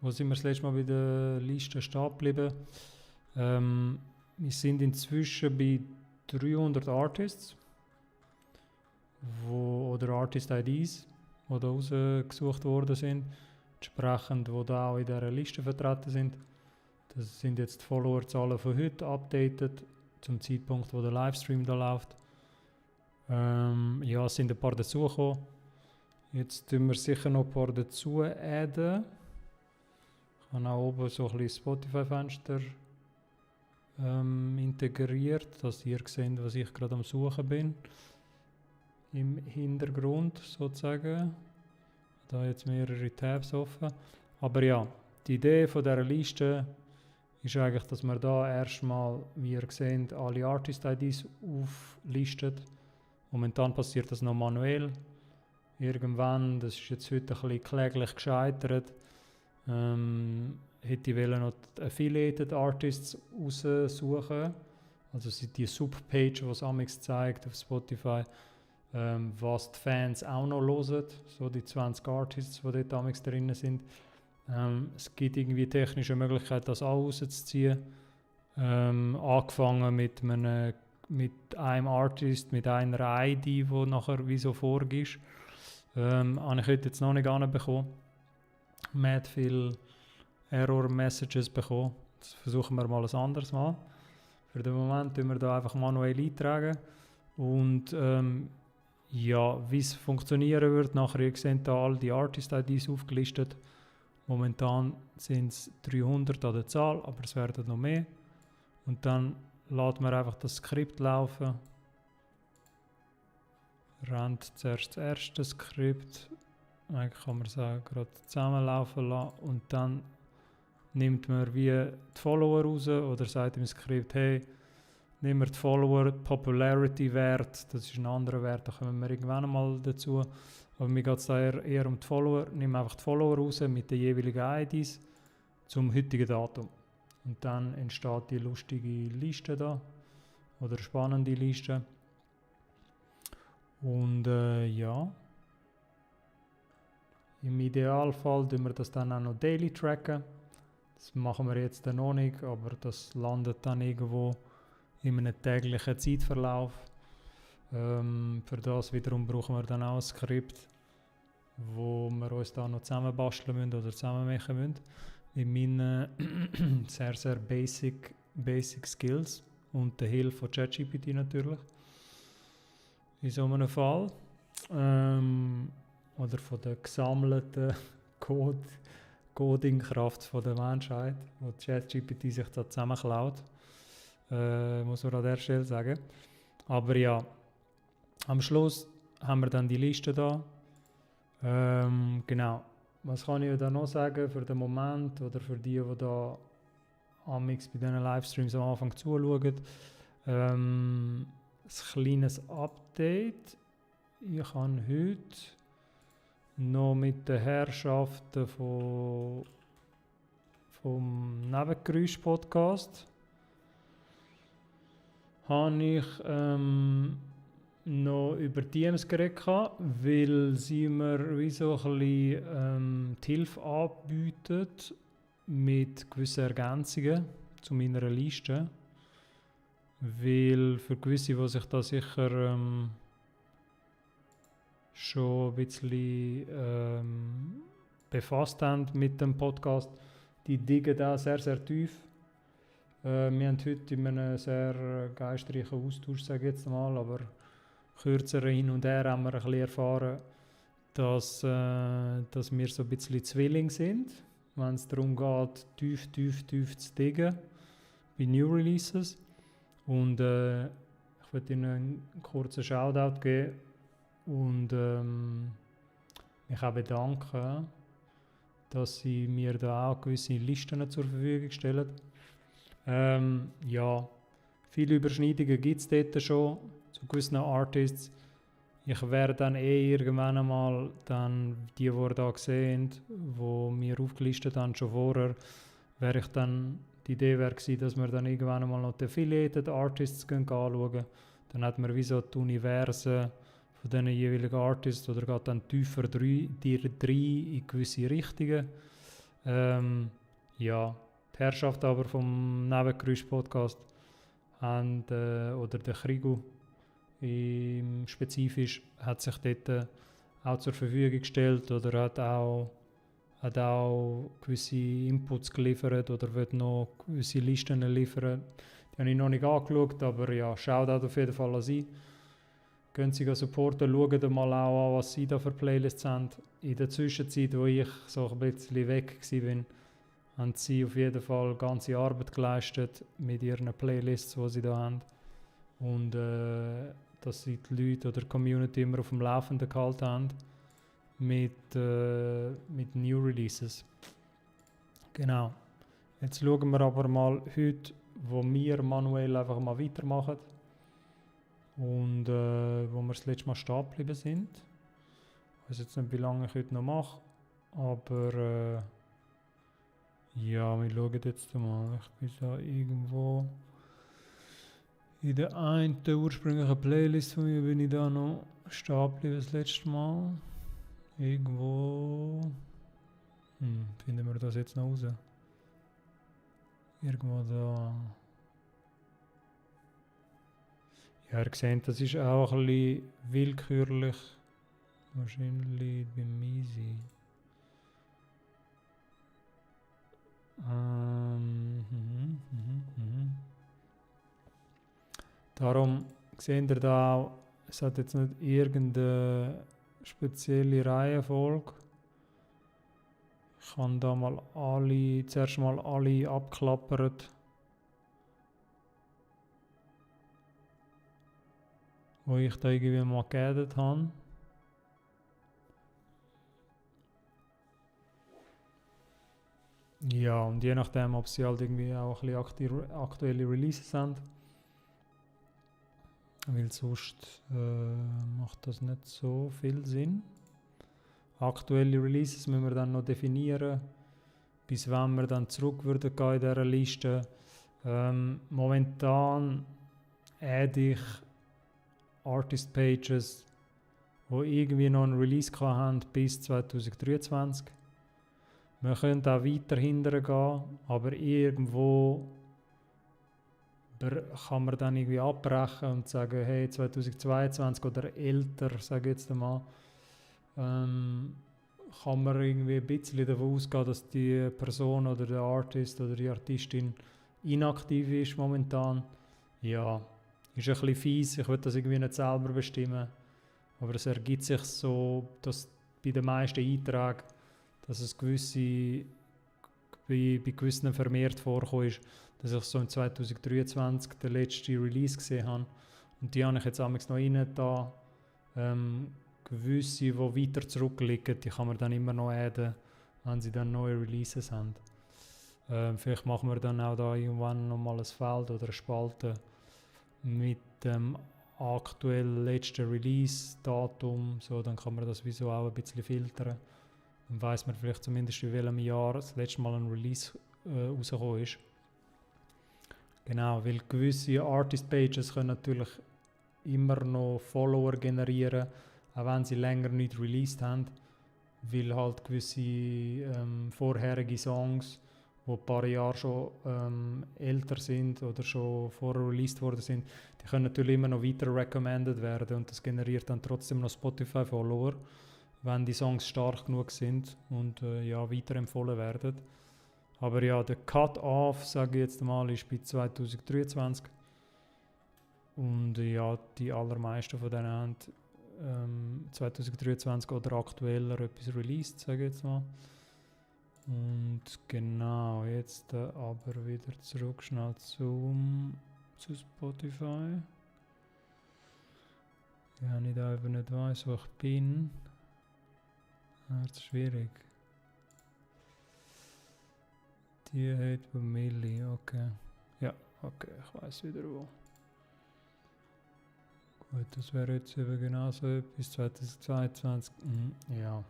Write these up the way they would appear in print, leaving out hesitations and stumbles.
Wo sind wir das letzte Mal bei der Liste stehen geblieben? Wir sind inzwischen bei 300 Artists oder Artist-IDs, die da rausgesucht worden sind, entsprechend, die da auch in dieser Liste vertreten sind. Das sind jetzt die Followerzahlen von heute updated, zum Zeitpunkt, wo der Livestream da läuft. Es sind ein paar dazugekommen. Jetzt tun wir sicher noch ein paar dazu adden. Ich habe auch oben so ein bisschen Spotify-Fenster integriert, dass ihr seht, was ich gerade am Suchen bin. Im Hintergrund sozusagen. Da jetzt mehrere Tabs offen. Aber ja, die Idee von dieser Liste ist eigentlich, dass man da erstmal, wie ihr seht, alle Artist-IDs auflistet. Momentan passiert das noch manuell. Irgendwann, das ist jetzt heute ein bisschen kläglich gescheitert, hätte ich noch die Affiliated Artists raussuchen. Also die Subpage, die es amigs zeigt auf Spotify, was die Fans auch noch hören, so die 20 Artists, die dort amigs drin sind. Es gibt irgendwie technische Möglichkeit, das auch rauszuziehen. Angefangen mit einem Artist, mit einer ID, die nachher wie so vorgibst. Habe ich heute jetzt noch nicht anbekommen. Man hat viele Error-Messages bekommen. Das versuchen wir mal ein anderes Mal. Für den Moment tun wir da einfach manuell eintragen. Und wie es funktionieren wird, nachher seht ihr all die Artist-IDs aufgelistet. Momentan sind es 300 an der Zahl, aber es werden noch mehr. Und dann lässt man einfach das Skript laufen. Rennt zuerst das erste Skript. Eigentlich kann man sagen, gerade zusammenlaufen lassen. Und dann nimmt man wie die Follower raus oder sagt im Skript, hey, nehmen wir die Follower, Popularity-Wert, das ist ein anderer Wert, da kommen wir irgendwann mal dazu. Aber mir geht es da eher um die Follower. Nimm einfach die Follower raus mit den jeweiligen IDs zum heutigen Datum. Und dann entsteht die lustige Liste da, oder spannende Liste. Und im Idealfall tun wir das dann auch noch daily tracken. Das machen wir jetzt dann noch nicht, aber das landet dann irgendwo in einem täglichen Zeitverlauf. Für das wiederum brauchen wir dann auch ein Skript, wo wir uns da noch zusammen basteln müssen oder zusammen machen müssen. In meinen sehr, sehr basic Skills und der Hilfe von ChatGPT natürlich. In so einem Fall. Oder von der gesammelten Coding-Kraft der Menschheit, wo ChatGPT sich da zusammenklaut. Muss man an der Stelle sagen. Aber ja, am Schluss haben wir dann die Liste da. Genau. Was kann ich da noch sagen für den Moment oder für die da amix bei diesen Livestreams am Anfang zuschauen? Ein kleines Update. Ich habe heute noch mit den Herrschaften vom Nebengeräusch-Podcast habe ich noch über DMs geredet, weil sie mir wie so ein bisschen die Hilfe anbieten mit gewissen Ergänzungen zu meiner Liste. Weil für gewisse, die sich da sicher schon ein bisschen befasst haben mit dem Podcast, die diggen da sehr, sehr tief. Wir haben heute in einem sehr geistreichen Austausch, sage ich jetzt mal, aber kürzer hin und her haben wir ein bisschen erfahren, dass wir so ein bisschen Zwilling sind, wenn es darum geht, tief zu diggen bei New Releases. Und ich würde Ihnen einen kurzen Shoutout geben und mich auch bedanken, dass Sie mir da auch gewisse Listen zur Verfügung stellen. Viele Überschneidungen gibt es dort schon zu gewissen Artists. Ich werde dann irgendwann einmal dann die da sehen, die mir aufgelistet haben, schon vorher, die Idee wäre gewesen, dass wir dann irgendwann einmal noch die Affiliated Artists anschauen. Dann hat man wie so die Universen von diesen jeweiligen Artists oder geht dann tiefer rein in gewisse Richtungen. Ja, die Herrschaft aber vom Nebengeräusch-Podcast haben, oder der Krigu spezifisch, hat sich dort auch zur Verfügung gestellt oder hat auch gewisse Inputs geliefert oder wird noch gewisse Listen liefern. Die habe ich noch nicht angeschaut, aber ja, Shoutout auf jeden Fall an sie. Gehen Sie supporten, schauen mal auch an, was sie da für Playlists haben. In der Zwischenzeit, wo ich so ein bisschen weg war, haben sie auf jeden Fall ganze Arbeit geleistet mit ihren Playlists, die sie da haben. Und dass sie die Leute oder die Community immer auf dem Laufenden gehalten haben mit New Releases. Genau. Jetzt schauen wir aber mal heute, wo wir manuell einfach mal weitermachen. Und wo wir das letzte Mal stehen geblieben sind. Ich weiß jetzt nicht, wie lange ich heute noch mache, aber ja, wir schauen jetzt mal. Ich bin da irgendwo in der einen ursprünglichen Playlist von mir bin ich da noch stehen geblieben das letzte Mal. Irgendwo finden wir das jetzt noch raus. Irgendwo da. Ja, ihr seht, das ist auch ein bisschen willkürlich. Wahrscheinlich beim Easy. Darum seht ihr da auch, es hat jetzt nicht irgendeine spezielle Reihenfolge. Ich habe da mal zuerst mal alle abklappert, wo ich da irgendwie mal geaddet habe. Ja, und je nachdem, ob sie halt irgendwie auch ein bisschen aktuelle Releases sind. Weil sonst macht das nicht so viel Sinn. Aktuelle Releases müssen wir dann noch definieren, bis wann wir dann zurück würden gehen in dieser Liste. Momentan adde ich Artist Pages, die irgendwie noch einen Release haben bis 2023. Wir können auch weiter hinterher gehen, aber irgendwo kann man dann irgendwie abbrechen und sagen, hey, 2022 oder älter, sage ich jetzt einmal, kann man irgendwie ein bisschen davon ausgehen, dass die Person oder der Artist oder die Artistin inaktiv ist momentan. Ja, ist ein bisschen fies, ich will das irgendwie nicht selber bestimmen, aber es ergibt sich so, dass bei den meisten Einträgen, dass es bei gewissen vermehrt vorkommt, dass ich so im 2023 den letzten Release gesehen habe. Und die habe ich jetzt noch rein da. Gewisse, die weiter zurückliegen, die kann man dann immer noch adden, wenn sie dann neue Releases haben. Vielleicht machen wir dann auch da irgendwann nochmal ein Feld oder eine Spalte mit dem aktuellen letzten Release-Datum. So, dann kann man das wieso auch ein bisschen filtern. Dann weiss man vielleicht zumindest, in welchem Jahr das letzte Mal ein Release rausgekommen ist. Genau, weil gewisse Artist-Pages können natürlich immer noch Follower generieren, auch wenn sie länger nicht released haben, weil halt gewisse vorherige Songs, die ein paar Jahre schon älter sind oder schon vorher released worden sind, die können natürlich immer noch weiter recommended werden und das generiert dann trotzdem noch Spotify-Follower, wenn die Songs stark genug sind und weiterempfohlen werden. Aber ja, der Cut-Off, sage ich jetzt mal, ist bei 2023. Und ja, die allermeisten von denen haben 2023 oder aktueller etwas released, sage ich jetzt mal. Und genau, jetzt aber wieder zurück schnell zu Spotify. Ja, ich da eben nicht weiss, wo ich bin. Das ist schwierig. Die hat bei Milli, okay. Ja, okay, ich weiss wieder wo. Gut, das wäre jetzt eben genau so etwas 2022. Ja.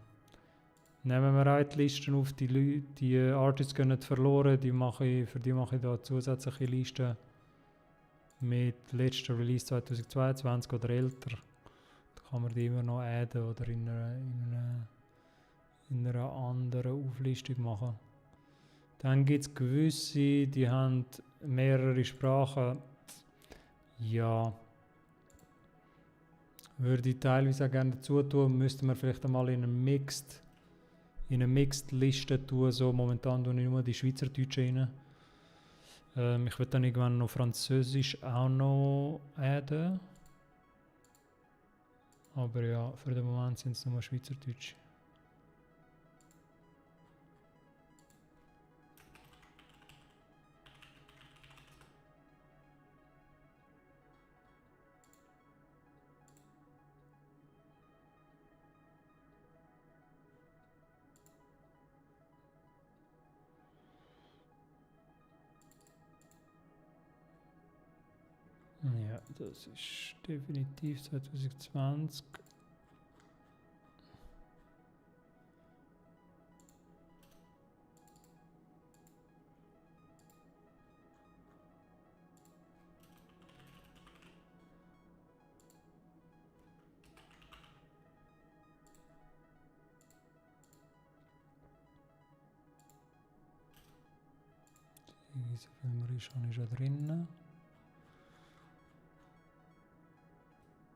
Nehmen wir auch die Listen auf, die Artists gehen nicht verloren, für die mache ich da zusätzliche Listen mit letzter Release 2022 oder älter. Da kann man die immer noch adden oder in einer anderen Auflistung machen. Dann gibt es gewisse, die haben mehrere Sprachen. Ja, würde ich teilweise auch gerne dazu tun, müsste man vielleicht einmal in eine Mixed-Liste tun. So, momentan tue ich nur die Schweizerdeutschen rein. Ich würde dann irgendwann noch Französisch auch noch adden. Aber ja, für den Moment sind es nur Schweizerdeutsch. Ja, das ist definitiv 2020. Diese Filme ist schon drin.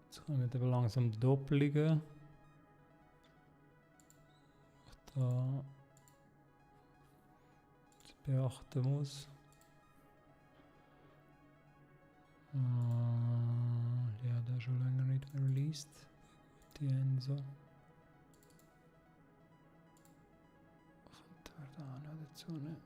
Jetzt kommen wir aber langsam Doppelungen. Da beachten muss. Ja, der schon länger nicht mehr released. Die Enzo. Kommt da noch dazu, ne?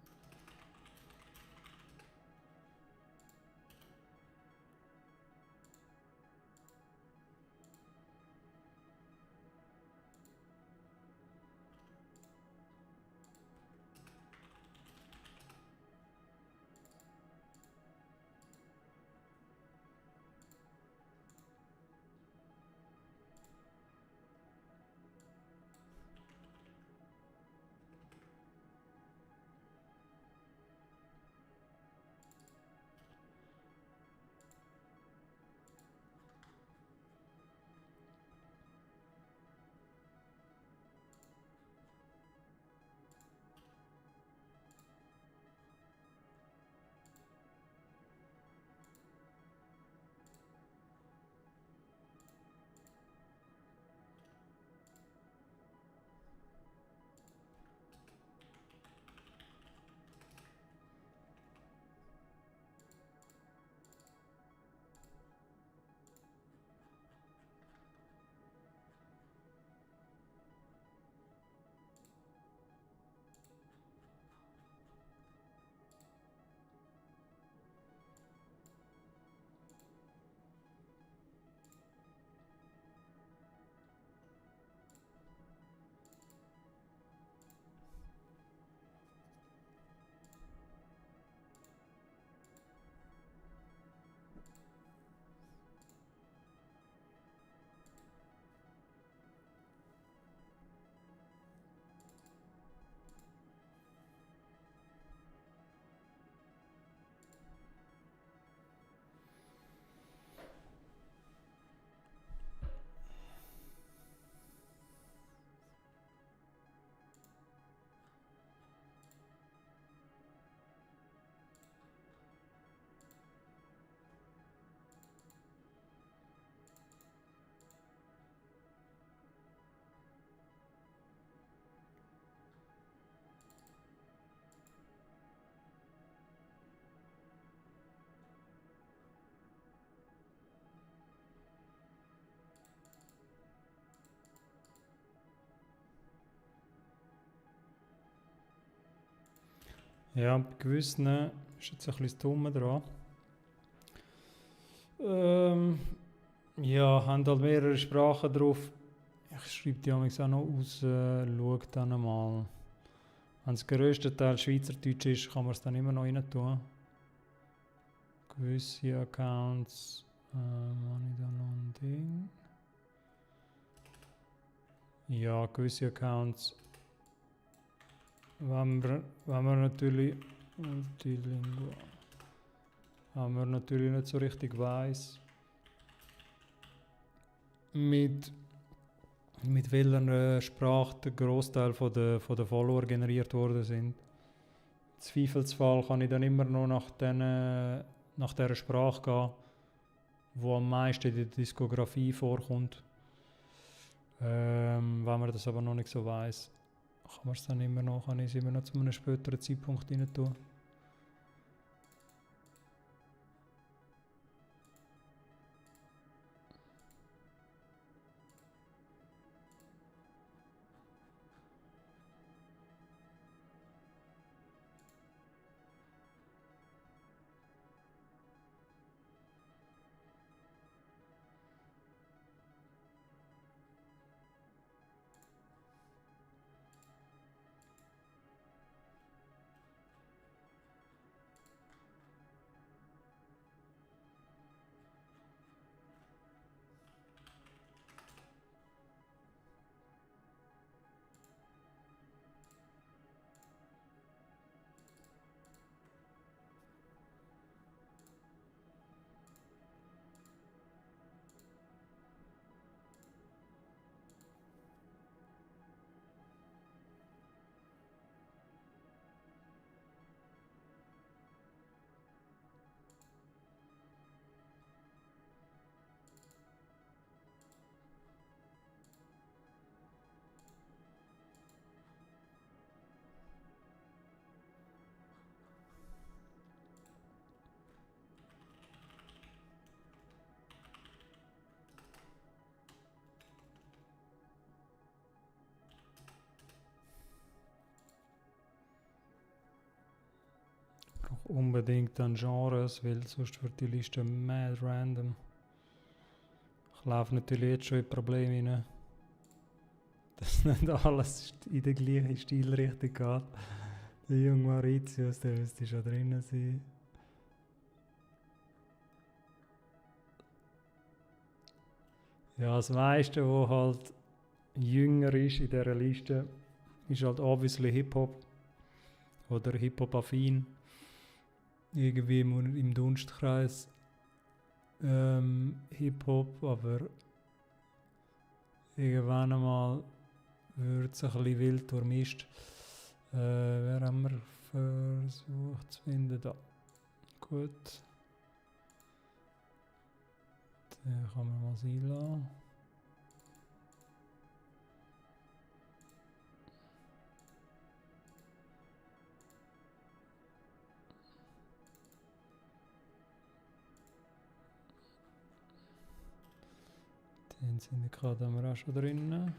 Ja, bei gewissen ist jetzt ein bisschen das Dumme dran. Ja, haben halt mehrere Sprachen drauf. Ich schreibe die auch noch aus, schau dann mal. Wenn es grösste Teil Schweizerdeutsch ist, kann man es dann immer noch rein tun. Gewisse Accounts, habe ich da noch ein Ding? Ja, gewisse Accounts, wenn wir natürlich Multilingual, wenn man natürlich nicht so richtig weiss, mit welcher Sprache der Großteil der Follower generiert worden sind. Jetzt Zweifelsfall kann ich dann immer noch nach dieser Sprache gehen, die am meisten in der Diskografie vorkommt. Wenn man das aber noch nicht so weiss, kann ich es immer noch zu einem späteren Zeitpunkt rein tun. Unbedingt an Genres, weil sonst wird die Liste mad random. Ich laufe natürlich jetzt schon in Probleme rein, dass nicht alles in der gleichen Stilrichtung geht. Der junge Mauritius, der müsste schon drinnen sein. Ja, das meiste, was halt jünger ist in dieser Liste, ist halt obviously Hip-Hop oder Hip-Hop-affin. Irgendwie im Dunstkreis Hip-Hop, aber irgendwann einmal wird es ein bisschen wild durchmischt. Wer haben wir versucht zu finden? Da. Gut. Den kann man mal sein lassen. Den Syndikat haben wir auch schon drin.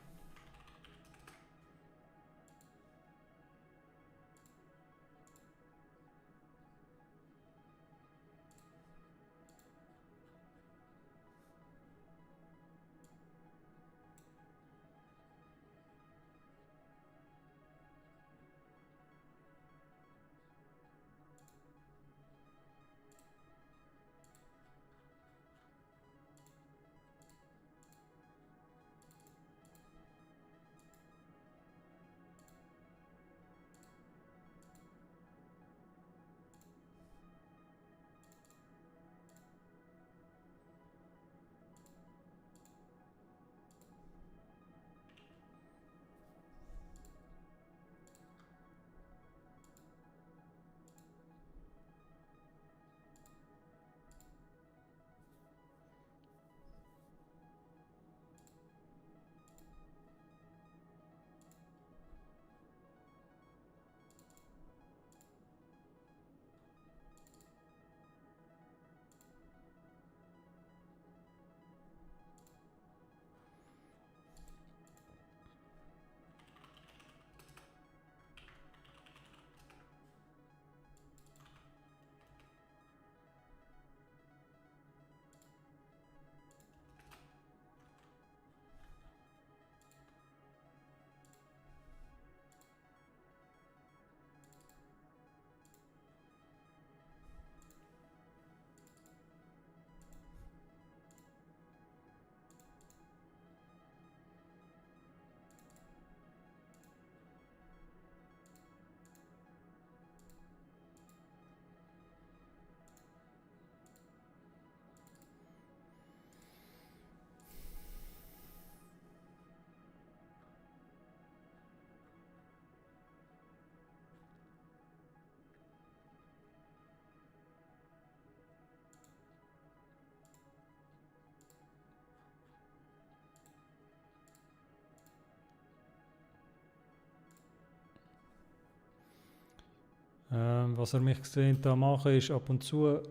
Was er mich gesehen da machen, ist ab und zu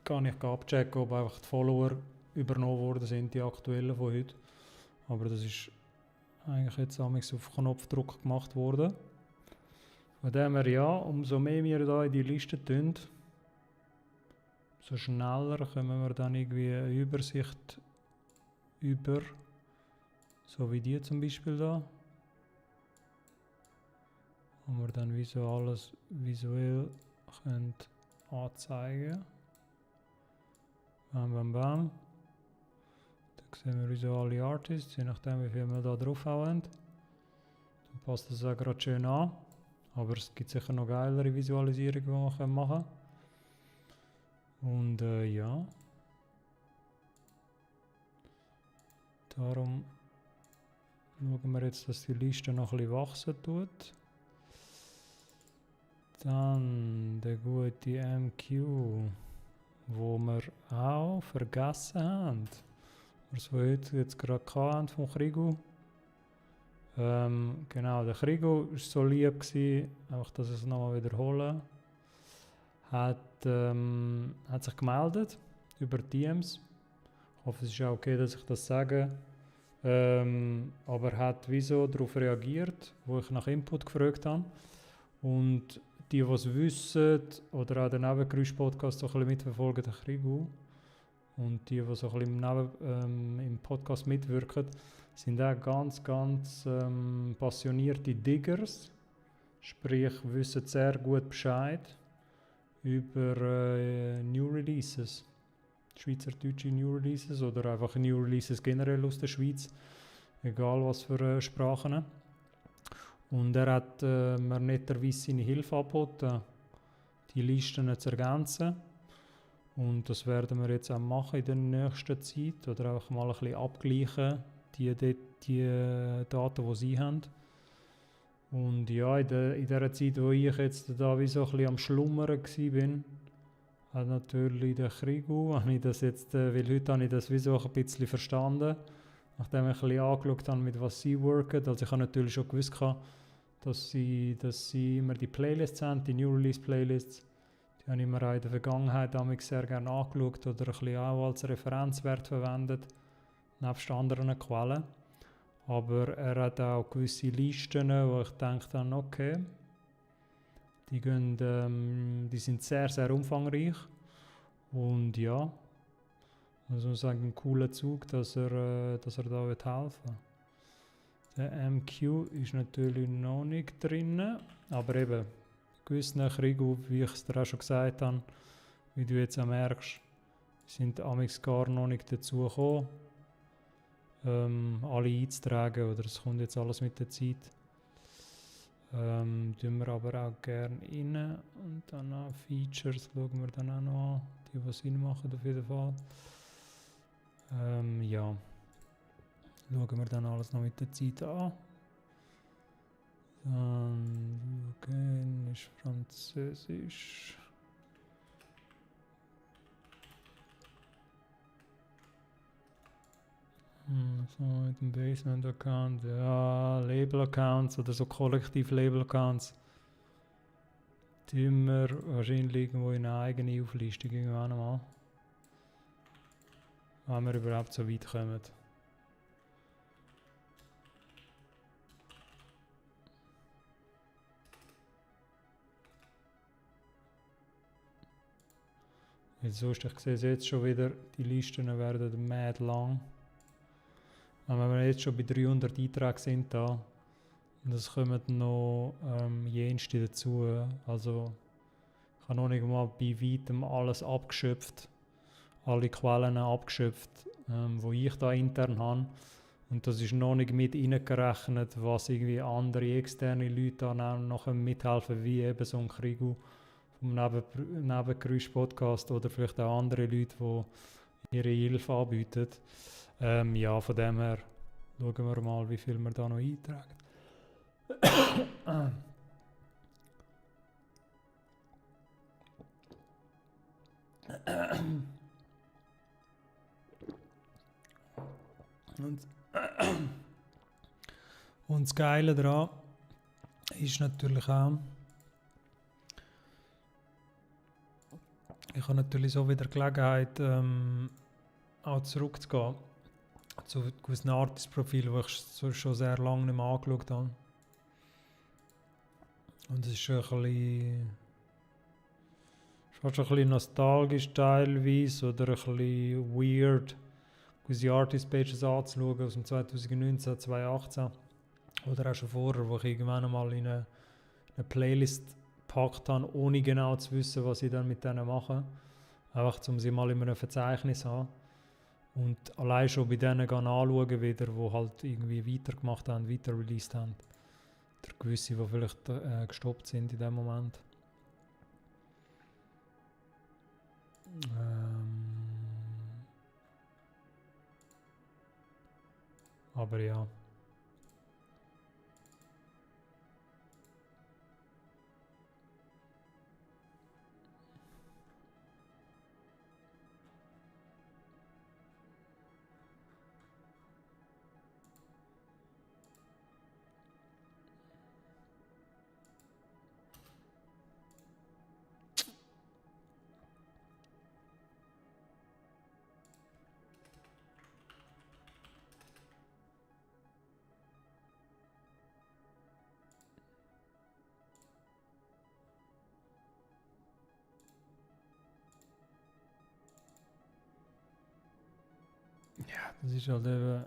kann ich abchecken, ob einfach die Follower übernommen worden sind, die aktuellen von heute. Aber das ist eigentlich jetzt auf Knopfdruck gemacht worden. Von dem her ja, umso mehr wir da in die Liste tun, so schneller können wir dann irgendwie eine Übersicht über, so wie die zum Beispiel da, wo wir dann wie so alles visuell können anzeigen. Bam, bam, bam. Da sehen wir wie alle Artists, je nachdem wie viel wir da drauf haben. Dann passt das auch gerade schön an. Aber es gibt sicher noch geilere Visualisierungen, die wir machen können. Und ja. Darum schauen wir jetzt, dass die Liste noch ein bisschen wachsen tut. Dann der gute MQ, wo wir auch vergessen haben. Was wir heute jetzt gerade hatten vom Krigo. Genau, der Krigo war so lieb gewesen, einfach, dass ich es nochmal wiederhole. Hat sich gemeldet über DMs. Ich hoffe, es ist auch okay, dass ich das sage. Aber er hat wieso darauf reagiert, wo ich nach Input gefragt habe. Und die es wissen oder auch den Nebengeräusch-Podcast so ein bisschen mitverfolgen, der Krigo. Und die so ein bisschen im Podcast mitwirken, sind auch ganz passionierte Diggers. Sprich, wissen sehr gut Bescheid über New Releases. Schweizerdeutsche New Releases oder einfach New Releases generell aus der Schweiz. Egal was für Sprachen. Und er hat mir netterweise seine Hilfe angeboten, die Listen zu ergänzen. Und das werden wir jetzt auch machen in der nächsten Zeit. Oder einfach mal ein bisschen abgleichen, die Daten, die sie haben. Und ja, in der Zeit, wo ich jetzt da wie so ein bisschen am Schlummern war, hat natürlich der Krigo, weil heute habe ich das wie so ein bisschen verstanden, nachdem ich ein bisschen angeschaut habe, mit was sie worken. Also ich habe natürlich schon gewusst, dass sie immer die Playlists haben, die New Release Playlists. Die habe ich mir auch in der Vergangenheit sehr gerne angeschaut oder ein bisschen auch als Referenzwert verwendet, nebst anderen Quellen. Aber er hat auch gewisse Listen, wo ich gedacht habe, okay, die sind sehr, sehr umfangreich. Und ja, also sagen, ein cooler Zug, dass er da helfen will. Der MQ ist natürlich noch nicht drin, aber eben, gewissen Kriege, wie ich es dir auch schon gesagt habe, wie du jetzt auch merkst, sind amigs gar noch nicht dazu gekommen, alle einzutragen, oder es kommt jetzt alles mit der Zeit. Tun wir aber auch gerne rein und dann auch Features schauen wir dann auch noch an, die Sinn machen auf jeden Fall. Ja, schauen wir dann alles noch mit der Zeit an. Dann okay, ist Französisch. So mit dem Basement-Account, ja, Label-Accounts oder so Kollektiv-Label-Accounts. Tun wir wahrscheinlich irgendwo in eine eigene Auflistung irgendwann mal. Wenn wir überhaupt so weit kommen. Jetzt sonst, ich sehe es jetzt schon wieder, die Listen werden mad lang. Und wenn wir jetzt schon bei 300 Einträgen sind da, und es kommen noch jenste dazu, also ich habe noch nicht mal bei weitem alles abgeschöpft, alle Quellen abgeschöpft, die ich da intern habe. Und das ist noch nicht mit reingerechnet, was irgendwie andere externe Leute da noch mithelfen, wie eben so ein Krigo vom Nebengeräusch-Podcast oder vielleicht auch andere Leute, die ihre Hilfe anbieten. Ja, von dem her schauen wir mal, wie viel wir da noch eintragen. Und das Geile daran ist natürlich auch, ich habe natürlich so wieder Gelegenheit, auch zurückzugehen zu gewissen Artist-Profilen, die ich schon sehr lange nicht mehr angeschaut habe. Und es ist schon ein bisschen, fast ein bisschen nostalgisch teilweise oder ein bisschen weird, gewisse Artist-Pages anzuschauen aus dem 2019, 2018 oder auch schon vorher, wo ich irgendwann mal in eine Playlist gepackt habe, ohne genau zu wissen, was ich dann mit denen mache. Einfach, um sie mal in einem Verzeichnis zu haben. Und allein schon bei denen anschauen wieder, die halt irgendwie weitergemacht haben, weiter released haben. Oder gewisse, die vielleicht gestoppt sind in dem Moment. Aber ja. Das ist halt eben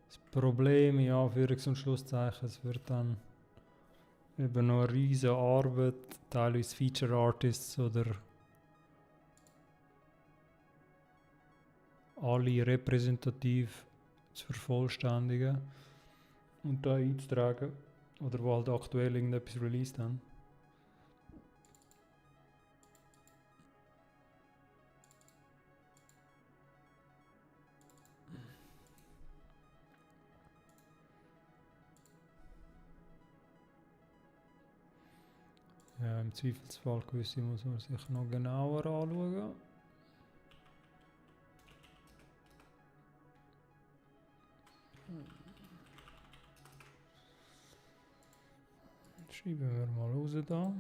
das Problem, in Anführungs- und Schlusszeichen. Es wird dann eben noch eine riesige Arbeit, teilweise Feature Artists oder alle repräsentativ zu vervollständigen und da einzutragen. Oder wo halt aktuell irgendetwas released haben. Ja, im Zweifelsfall gewisse muss man sich noch genauer anschauen. Schreiben wir mal raus da.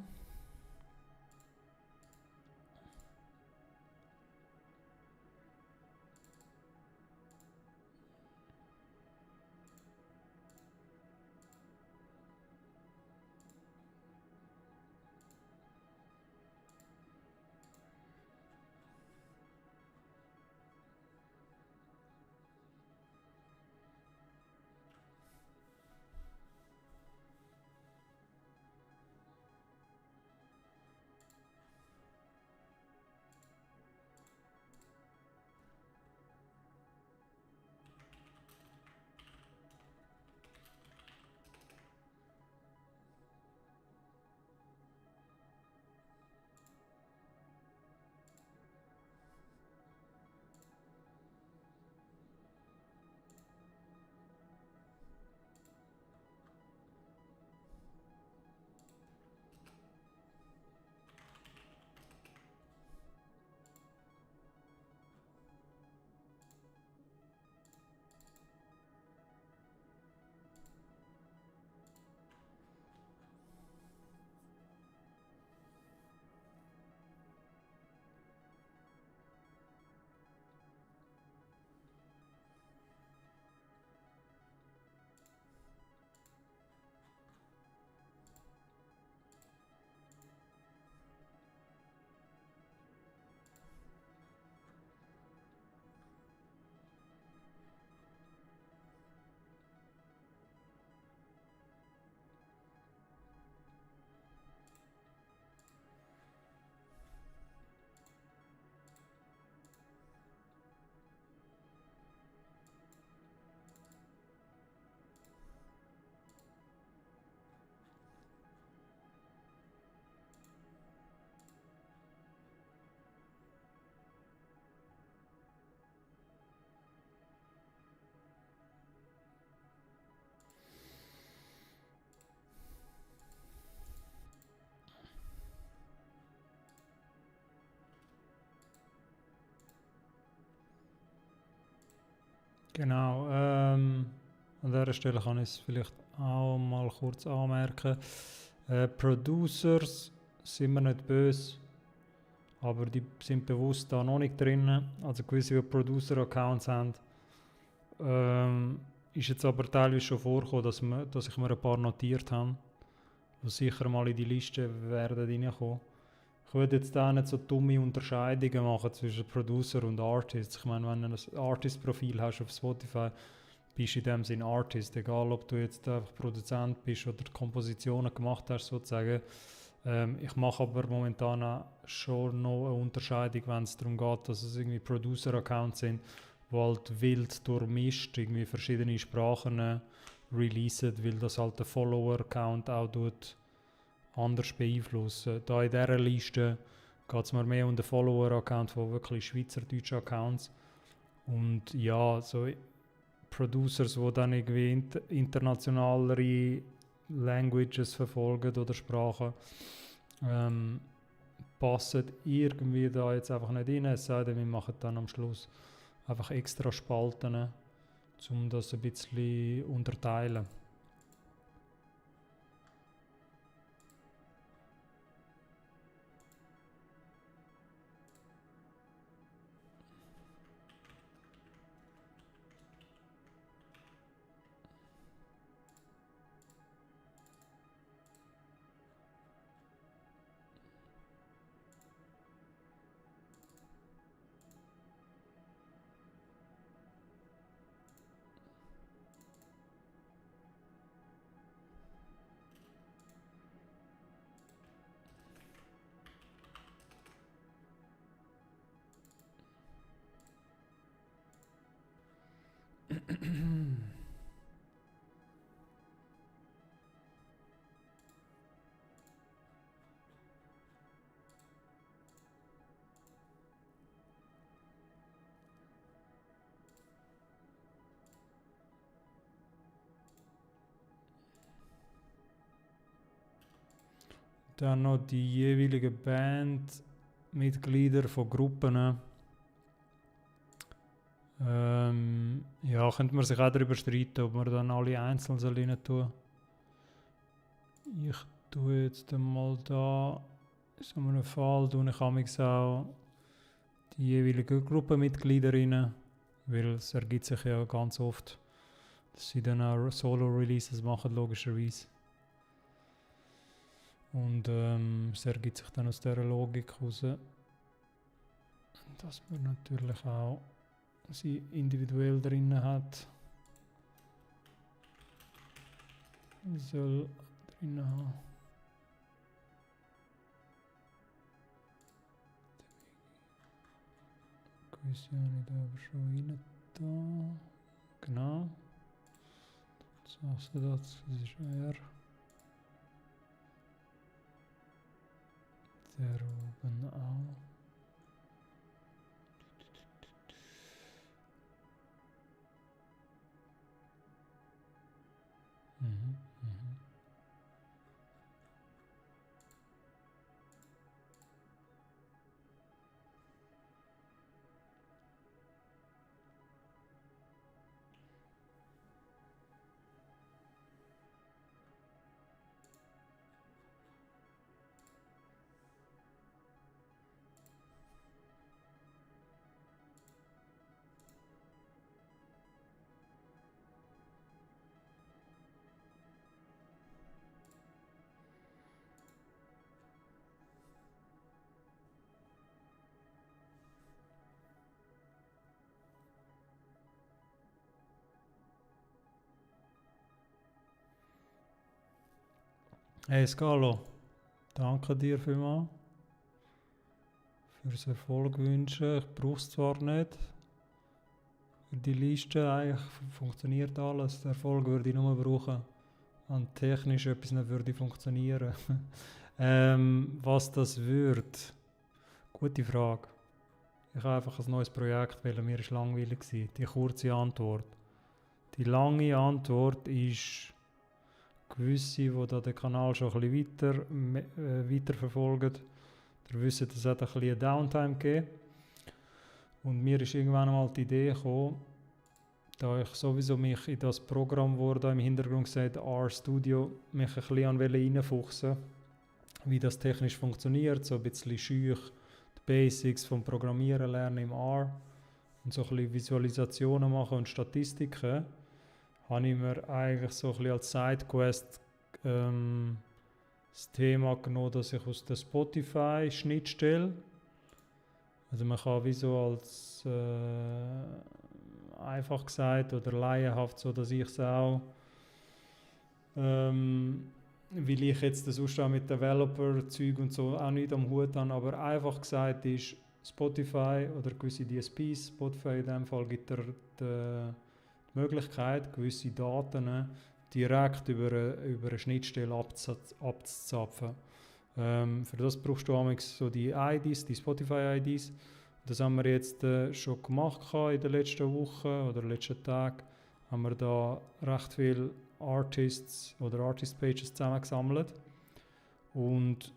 Genau, an dieser Stelle kann ich es vielleicht auch mal kurz anmerken. Producers, sind wir nicht böse. aber die sind bewusst da noch nicht drin. Also gewisse, die Producer-Accounts haben, ist jetzt aber teilweise schon vorgekommen, dass ich mir ein paar notiert habe, die sicher mal in die Liste werden reinkommen. Ich würde jetzt da nicht so dumme Unterscheidungen machen zwischen Producer und Artist. Ich meine, wenn du ein Artist-Profil hast auf Spotify, bist du in dem Sinne Artist. Egal, ob du jetzt einfach Produzent bist oder Kompositionen gemacht hast, sozusagen. Ich mache aber momentan auch schon noch eine Unterscheidung, wenn es darum geht, dass es irgendwie Producer-Accounts sind, die halt wild durchmischt, irgendwie verschiedene Sprachen releasen, weil das halt der Follower-Account auch anders beeinflussen. Da in dieser Liste geht es mir mehr um den Follower-Account von wirklich schweizerdeutschen Accounts. Und ja, so Producers, die dann irgendwie internationalere Languages verfolgen oder Sprachen, passen irgendwie da jetzt einfach nicht rein. Es sei denn, wir machen dann am Schluss einfach extra Spalten, um das ein bisschen unterteilen. Dann noch die jeweiligen Bandmitglieder von Gruppen. Ja, könnte man sich auch darüber streiten, ob man dann alle einzeln rein tun. Ich tue jetzt mal da, in so einem Fall, tue ich auch die jeweiligen Gruppenmitglieder rein, weil es ergibt sich ja ganz oft, dass sie dann auch Solo-Releases machen, logischerweise. Und es ergibt sich dann aus dieser Logik heraus, dass man natürlich auch sie individuell drin hat. Soll drin haben. Gewisse habe ich da aber schon rein da. Genau. Jetzt sagst du das ist er. Der oben auch. Hey Scalo, danke dir vielmals fürs Erfolg wünschen. Ich brauche es zwar nicht. Für die Liste eigentlich funktioniert alles. Den Erfolg würde ich nur brauchen, wenn technisch etwas nicht würde funktionieren. Was das wird? Gute Frage. Ich habe einfach ein neues Projekt, weil mir ist langweilig war. Die kurze Antwort. Die lange Antwort ist, gewisse, die da den Kanal schon ein bisschen weiter verfolgen, die wissen, dass es ein bisschen eine Downtime gegeben. Und mir ist irgendwann einmal die Idee gekommen, da ich sowieso mich in das Programm, das da im Hintergrund gesagt RStudio, mich ein bisschen reinfuchsen, wie das technisch funktioniert, so ein bisschen schüch Basics vom Programmieren lernen im R und so ein bisschen Visualisationen machen und Statistiken, habe ich mir eigentlich so ein bisschen als Sidequest das Thema genommen, dass ich aus der Spotify-Schnittstelle, also man kann wie so als einfach gesagt oder laienhaft, so dass ich es auch, weil ich jetzt das sonst auch mit Developer-Zeug und so auch nicht am Hut habe, aber einfach gesagt ist, Spotify oder gewisse DSPs, Spotify in dem Fall gibt die Möglichkeit, gewisse Daten direkt über eine Schnittstelle abzuzapfen. Für das brauchst du amigs so die IDs, die Spotify-IDs. Das haben wir jetzt schon gemacht in den letzten Wochen oder letzten Tagen. Haben wir da recht viele Artists oder Artist-Pages zusammengesammelt. Und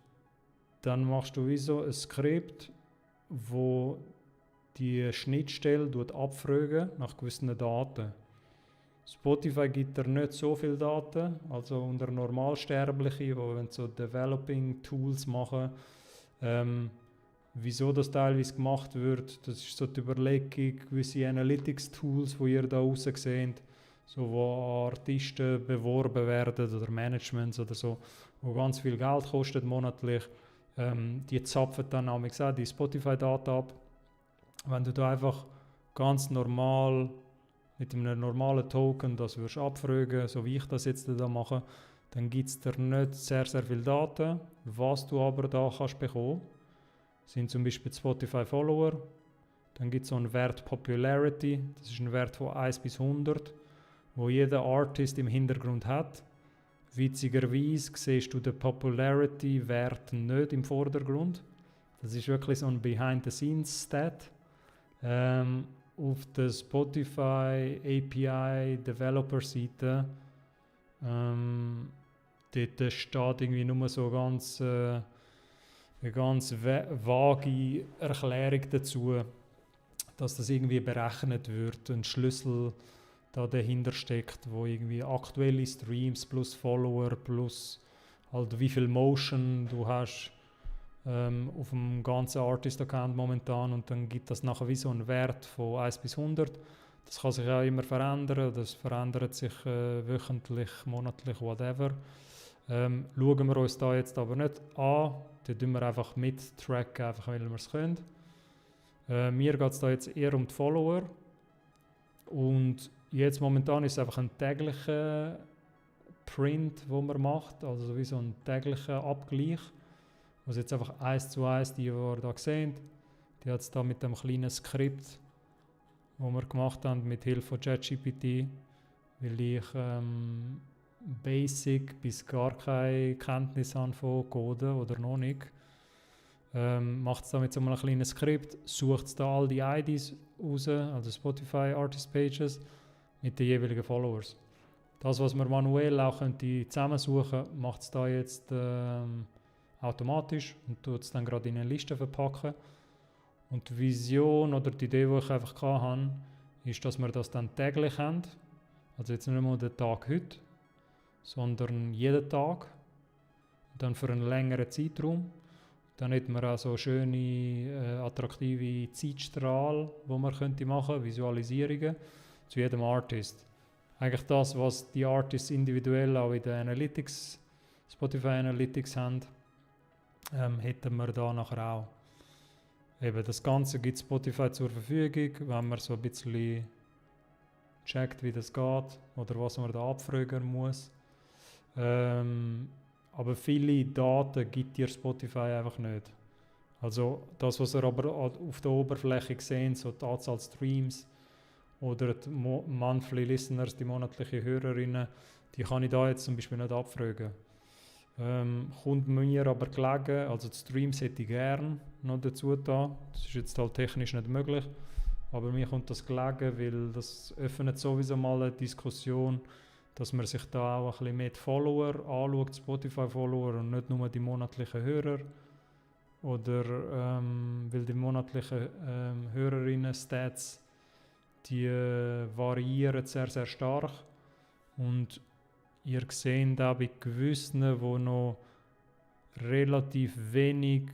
dann machst du wie so ein Skript, wo die Schnittstelle abfragen nach gewissen Daten. Spotify gibt dir nicht so viele Daten, also unter Normalsterbliche, die wenn so Developing Tools machen, wieso das teilweise gemacht wird, das ist so die Überlegung, gewisse Analytics-Tools, die ihr da draussen seht, so wo Artisten beworben werden oder Managements oder so, wo ganz viel Geld kostet monatlich, die zapfen dann auch die Spotify-Daten ab. Wenn du da einfach ganz normal mit einem normalen Token das würdest abfragen, so wie ich das jetzt da mache, dann gibt es dir nicht sehr, sehr viele Daten. Was du aber da kannst bekommen, sind zum Beispiel Spotify Follower. Dann gibt es so einen Wert Popularity, das ist ein Wert von 1 bis 100, wo jeder Artist im Hintergrund hat. Witzigerweise siehst du den Popularity-Wert nicht im Vordergrund. Das ist wirklich so ein Behind-the-Scenes-Stat. Auf der Spotify API Developer Seite dort steht irgendwie nur so eine ganz vage Erklärung dazu, dass das irgendwie berechnet wird, ein Schlüssel da dahinter steckt, wo irgendwie aktuelle Streams plus Follower plus halt wie viel Motion du hast auf dem ganzen Artist-Account momentan, und dann gibt das nachher wie so einen Wert von 1 bis 100. Das kann sich auch immer verändern, das verändert sich wöchentlich, monatlich, whatever. Schauen wir uns da jetzt aber nicht an, da tun wir einfach mittracken, einfach weil wir es können. Mir geht es da jetzt eher um die Follower, und jetzt momentan ist es einfach ein täglicher Print, den man macht, also wie so ein täglicher Abgleich. Also jetzt einfach 1 zu 1, die ihr da seht, die hat es da mit dem kleinen Skript, das wir gemacht haben mit Hilfe von ChatGPT, weil ich Basic bis gar keine Kenntnis habe von Coden oder noch nicht. Macht es da mit so einem kleinen Skript, sucht es da all die IDs raus, also Spotify Artist Pages, mit den jeweiligen Followers. Das, was man manuell auch zusammensuchen könnte, macht es da jetzt automatisch und tut es dann gerade in eine Liste verpacken. Und die Vision oder die Idee, die ich einfach hatte, ist, dass wir das dann täglich haben. Also jetzt nicht nur den Tag heute, sondern jeden Tag. Und dann für einen längeren Zeitraum. Dann hätten wir auch so schöne, attraktive Zeitstrahl, die man machen könnte, Visualisierungen zu jedem Artist. Eigentlich das, was die Artists individuell auch in den Analytics, Spotify Analytics haben, hätten wir da nachher auch. Eben, das Ganze gibt Spotify zur Verfügung, wenn man so ein bisschen checkt, wie das geht oder was man da abfragen muss. Aber viele Daten gibt dir Spotify einfach nicht. Also das, was ihr aber auf der Oberfläche seht, so die Anzahl Streams oder die Monthly Listeners, die monatlichen Hörerinnen, die kann ich da jetzt zum Beispiel nicht abfragen. Kommt mir aber gelegen, also die Streams hätte ich gerne noch dazu da. Das ist jetzt halt technisch nicht möglich, aber mir kommt das gelegen, weil das öffnet sowieso mal eine Diskussion, dass man sich da auch ein bisschen mehr die Follower anschaut, Spotify-Follower, und nicht nur die monatlichen Hörer. Oder weil die monatlichen Hörerinnen-Stats, die variieren sehr, sehr stark. Und ihr seht auch bei gewissen, die noch relativ wenig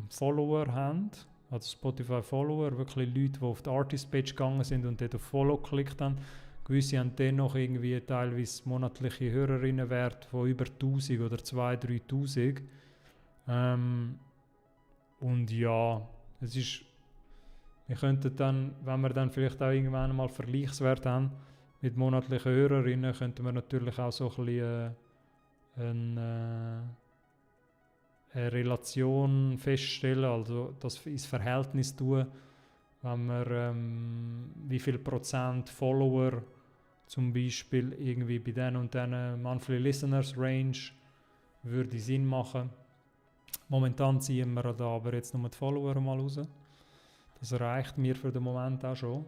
Follower haben, also Spotify-Follower, wirklich Leute, die auf die Artist-Page gegangen sind und dort auf Follow geklickt haben. Gewisse haben dennoch irgendwie teilweise monatliche Hörerinnenwerte von über 1000 oder 2'000, 3'000. Und ja, es ist, wir könnten dann, wenn wir dann vielleicht auch irgendwann mal Vergleichswerte haben mit monatlichen Hörerinnen, könnten wir natürlich auch so ein bisschen eine Relation feststellen, also das ins Verhältnis tun, wenn wir wie viel Prozent Follower zum Beispiel irgendwie bei den und den Monthly Listeners Range würde Sinn machen. Momentan ziehen wir da aber jetzt nur die Follower mal raus. Das reicht mir für den Moment auch schon.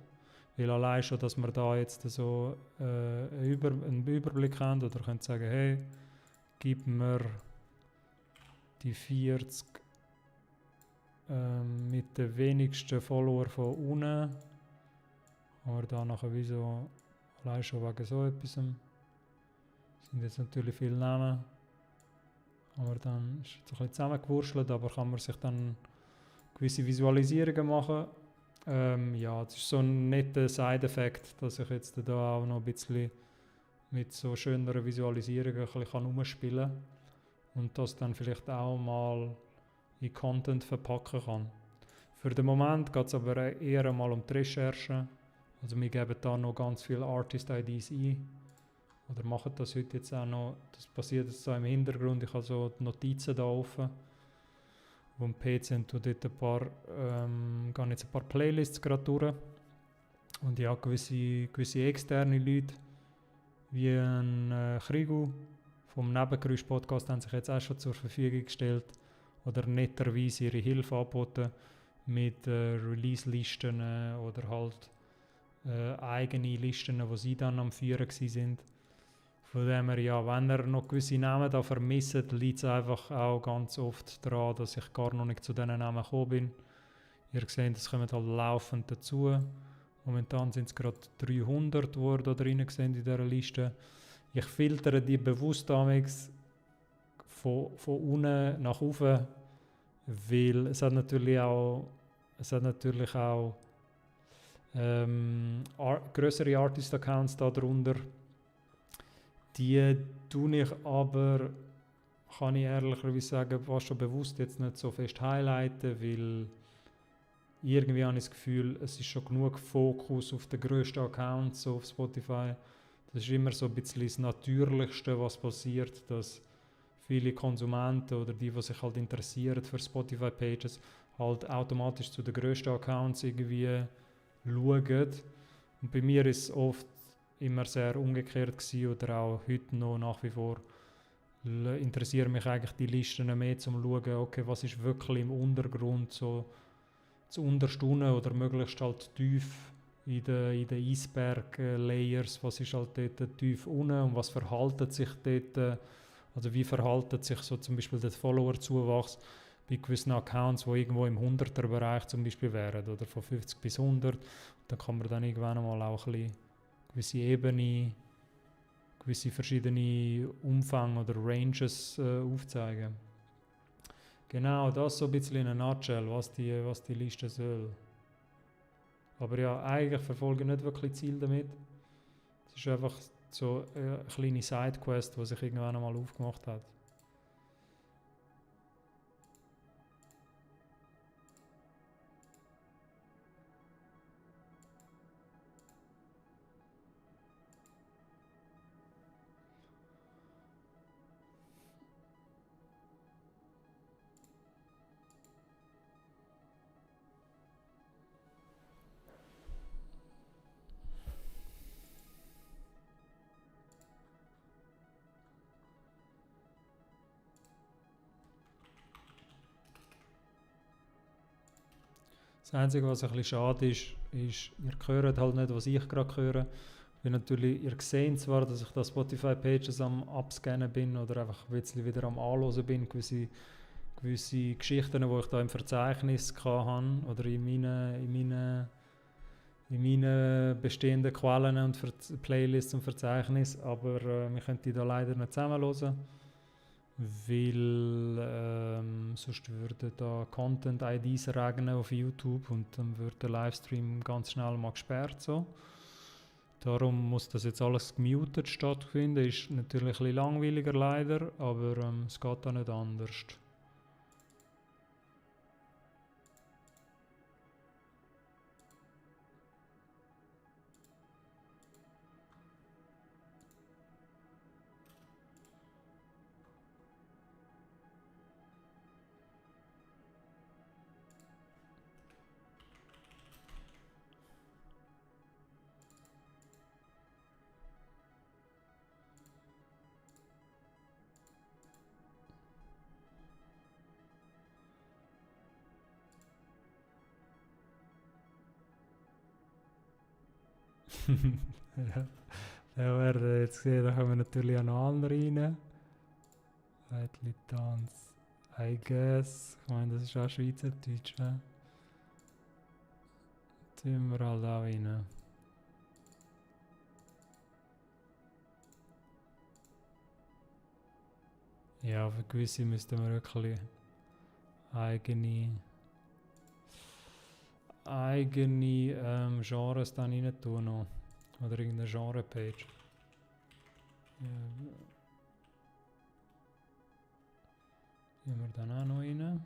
Weil allein schon, dass wir da jetzt so einen Überblick haben oder können sagen, hey, gib mir die 40 mit den wenigsten Follower von unten. Haben wir da nachher wie so, allein schon wegen so etwas. Sind jetzt natürlich viele Namen. Aber dann ist es ein bisschen zusammengewurschtelt, aber kann man sich dann gewisse Visualisierungen machen. Ja, das ist so ein netter Side-Effekt, dass ich jetzt da auch noch ein bisschen mit so schöneren Visualisierungen ein bisschen herumspielen kann und das dann vielleicht auch mal in Content verpacken kann. Für den Moment geht es aber eher mal um die Recherche. Also wir geben da noch ganz viele Artist-IDs ein. Oder machen das heute jetzt auch noch. Das passiert jetzt so im Hintergrund. Ich habe so die Notizen da offen. Auf dem PC und dort gehen jetzt ein paar Playlists gerade durch. Und ja, gewisse externe Leute, wie ein Krigu vom Nebengeräusch-Podcast, haben sich jetzt auch schon zur Verfügung gestellt. Oder netterweise ihre Hilfe angeboten mit Release-Listen oder halt eigene Listen, die sie dann am Führen waren. Von dem her, ja, wenn ihr noch gewisse Namen da vermisst, liegt es einfach auch ganz oft daran, dass ich gar noch nicht zu diesen Namen gekommen bin. Ihr seht, es kommen halt laufend dazu. Momentan sind es gerade 300, die ihr da drin sehen in dieser Liste. Ich filtere die bewusst von unten nach oben, weil es hat natürlich auch grössere Artist-Accounts da drunter. Die tue ich aber, kann ich ehrlicherweise sagen, fast schon bewusst jetzt nicht so fest highlighten, weil irgendwie habe ich das Gefühl, es ist schon genug Fokus auf den grössten Accounts so auf Spotify. Das ist immer so ein bisschen das Natürlichste, was passiert, dass viele Konsumenten oder die sich halt interessieren für Spotify-Pages, halt automatisch zu den grössten Accounts irgendwie schauen. Und bei mir ist es oft immer sehr umgekehrt gewesen, oder auch heute noch nach wie vor interessieren mich eigentlich die Listen mehr, um zu schauen, okay, was ist wirklich im Untergrund so zu unterstunden oder möglichst halt tief in den Eisberg-Layers, was ist halt dort tief unten und was verhaltet sich dort, also wie verhaltet sich so zum Beispiel der Follower-Zuwachs bei gewissen Accounts, die irgendwo im 100er-Bereich zum Beispiel wären oder von 50 bis 100. Und dann kann man dann irgendwann mal auch ein bisschen gewisse Ebene, gewisse verschiedene Umfang oder Ranges aufzeigen. Genau, das so ein bisschen in einer Nutshell, was die Liste soll. Aber ja, eigentlich verfolge ich nicht wirklich Ziel damit. Es ist einfach so eine kleine Sidequest, die sich irgendwann einmal aufgemacht hat. Das Einzige, was ein bisschen schade ist, ihr hört halt nicht, was ich gerade höre. Weil natürlich, ihr seht zwar, dass ich da Spotify-Pages am Abscannen bin oder einfach ein bisschen wieder am Anhören bin, gewisse Geschichten, die ich da im Verzeichnis hatte oder in meinen bestehenden Quellen und Playlists und Verzeichnis, aber wir können die da leider nicht zusammenhören. weil sonst würden da Content-IDs regnen auf YouTube und dann wird der Livestream ganz schnell mal gesperrt. So. Darum muss das jetzt alles gemutet stattfinden. Ist natürlich ein bisschen langweiliger leider, aber es geht da nicht anders. Ja, da werden wir jetzt sehen, da kommen natürlich auch noch andere rein. Weitli Tanz, I guess. Ich meine, das ist auch Schweizerdeutsch, ne? Tun wir halt auch rein. Ja, für gewisse müssten wir wirklich eigene Genres dann rein tun noch. Oder irgendeine Genre-Page. Ja, tun wir dann auch noch rein.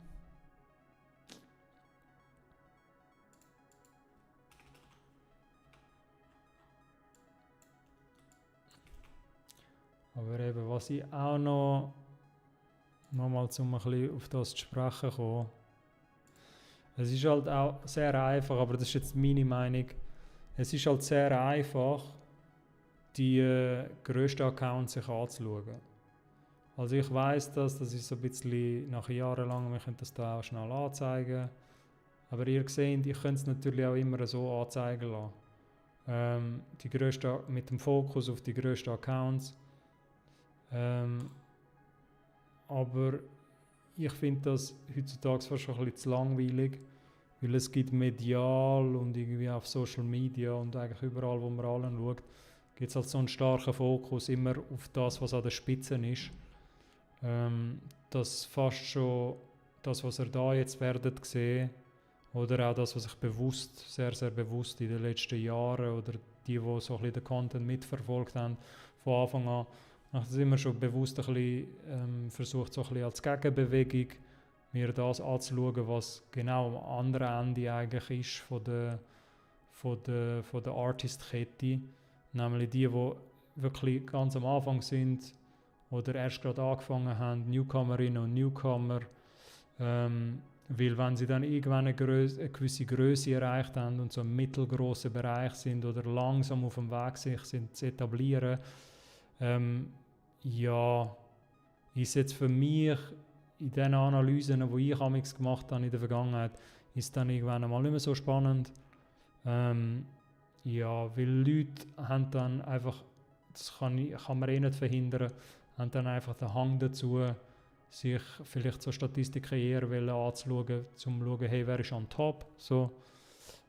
Aber eben, was ich auch nochmal um ein bisschen auf das zu sprechen kommen. Es ist halt auch sehr einfach, aber das ist jetzt meine Meinung. Es ist halt sehr einfach, die grössten Accounts sich anzuschauen. Also ich weiss das ist so ein bisschen nach jahrelang, wir können das da auch schnell anzeigen. Aber ihr seht, ich könnte es natürlich auch immer so anzeigen lassen. Die grössten, mit dem Fokus auf die grössten Accounts. Aber ich finde das heutzutage fast schon ein bisschen zu langweilig, weil es gibt medial und irgendwie auf Social Media und eigentlich überall, wo man allen schaut, gibt es halt so einen starken Fokus immer auf das, was an der Spitze ist. Dass fast schon das, was ihr da jetzt werdet sehen, oder auch das, was ich bewusst, sehr, sehr bewusst in den letzten Jahren oder die so ein bisschen den Content mitverfolgt haben, von Anfang an, habe ich das immer schon bewusst ein bisschen versucht, so ein bisschen als Gegenbewegung mir das anzuschauen, was genau am anderen Ende eigentlich ist von der Artist-Kette. Nämlich die wirklich ganz am Anfang sind oder erst gerade angefangen haben, Newcomerinnen und Newcomer. Weil wenn sie dann irgendwann eine gewisse Größe erreicht haben und so im mittelgroßen Bereich sind oder langsam auf dem Weg sich sind zu etablieren, ja, ist jetzt für mich in den Analysen, die ich amigs gemacht habe in der Vergangenheit, ist dann irgendwann einmal nicht mehr so spannend. Ja, weil Leute haben dann einfach, das kann man eh nicht verhindern, haben dann einfach den Hang dazu, sich vielleicht so Statistiken eher anzuschauen, um zu schauen, hey, wer ist on top. So.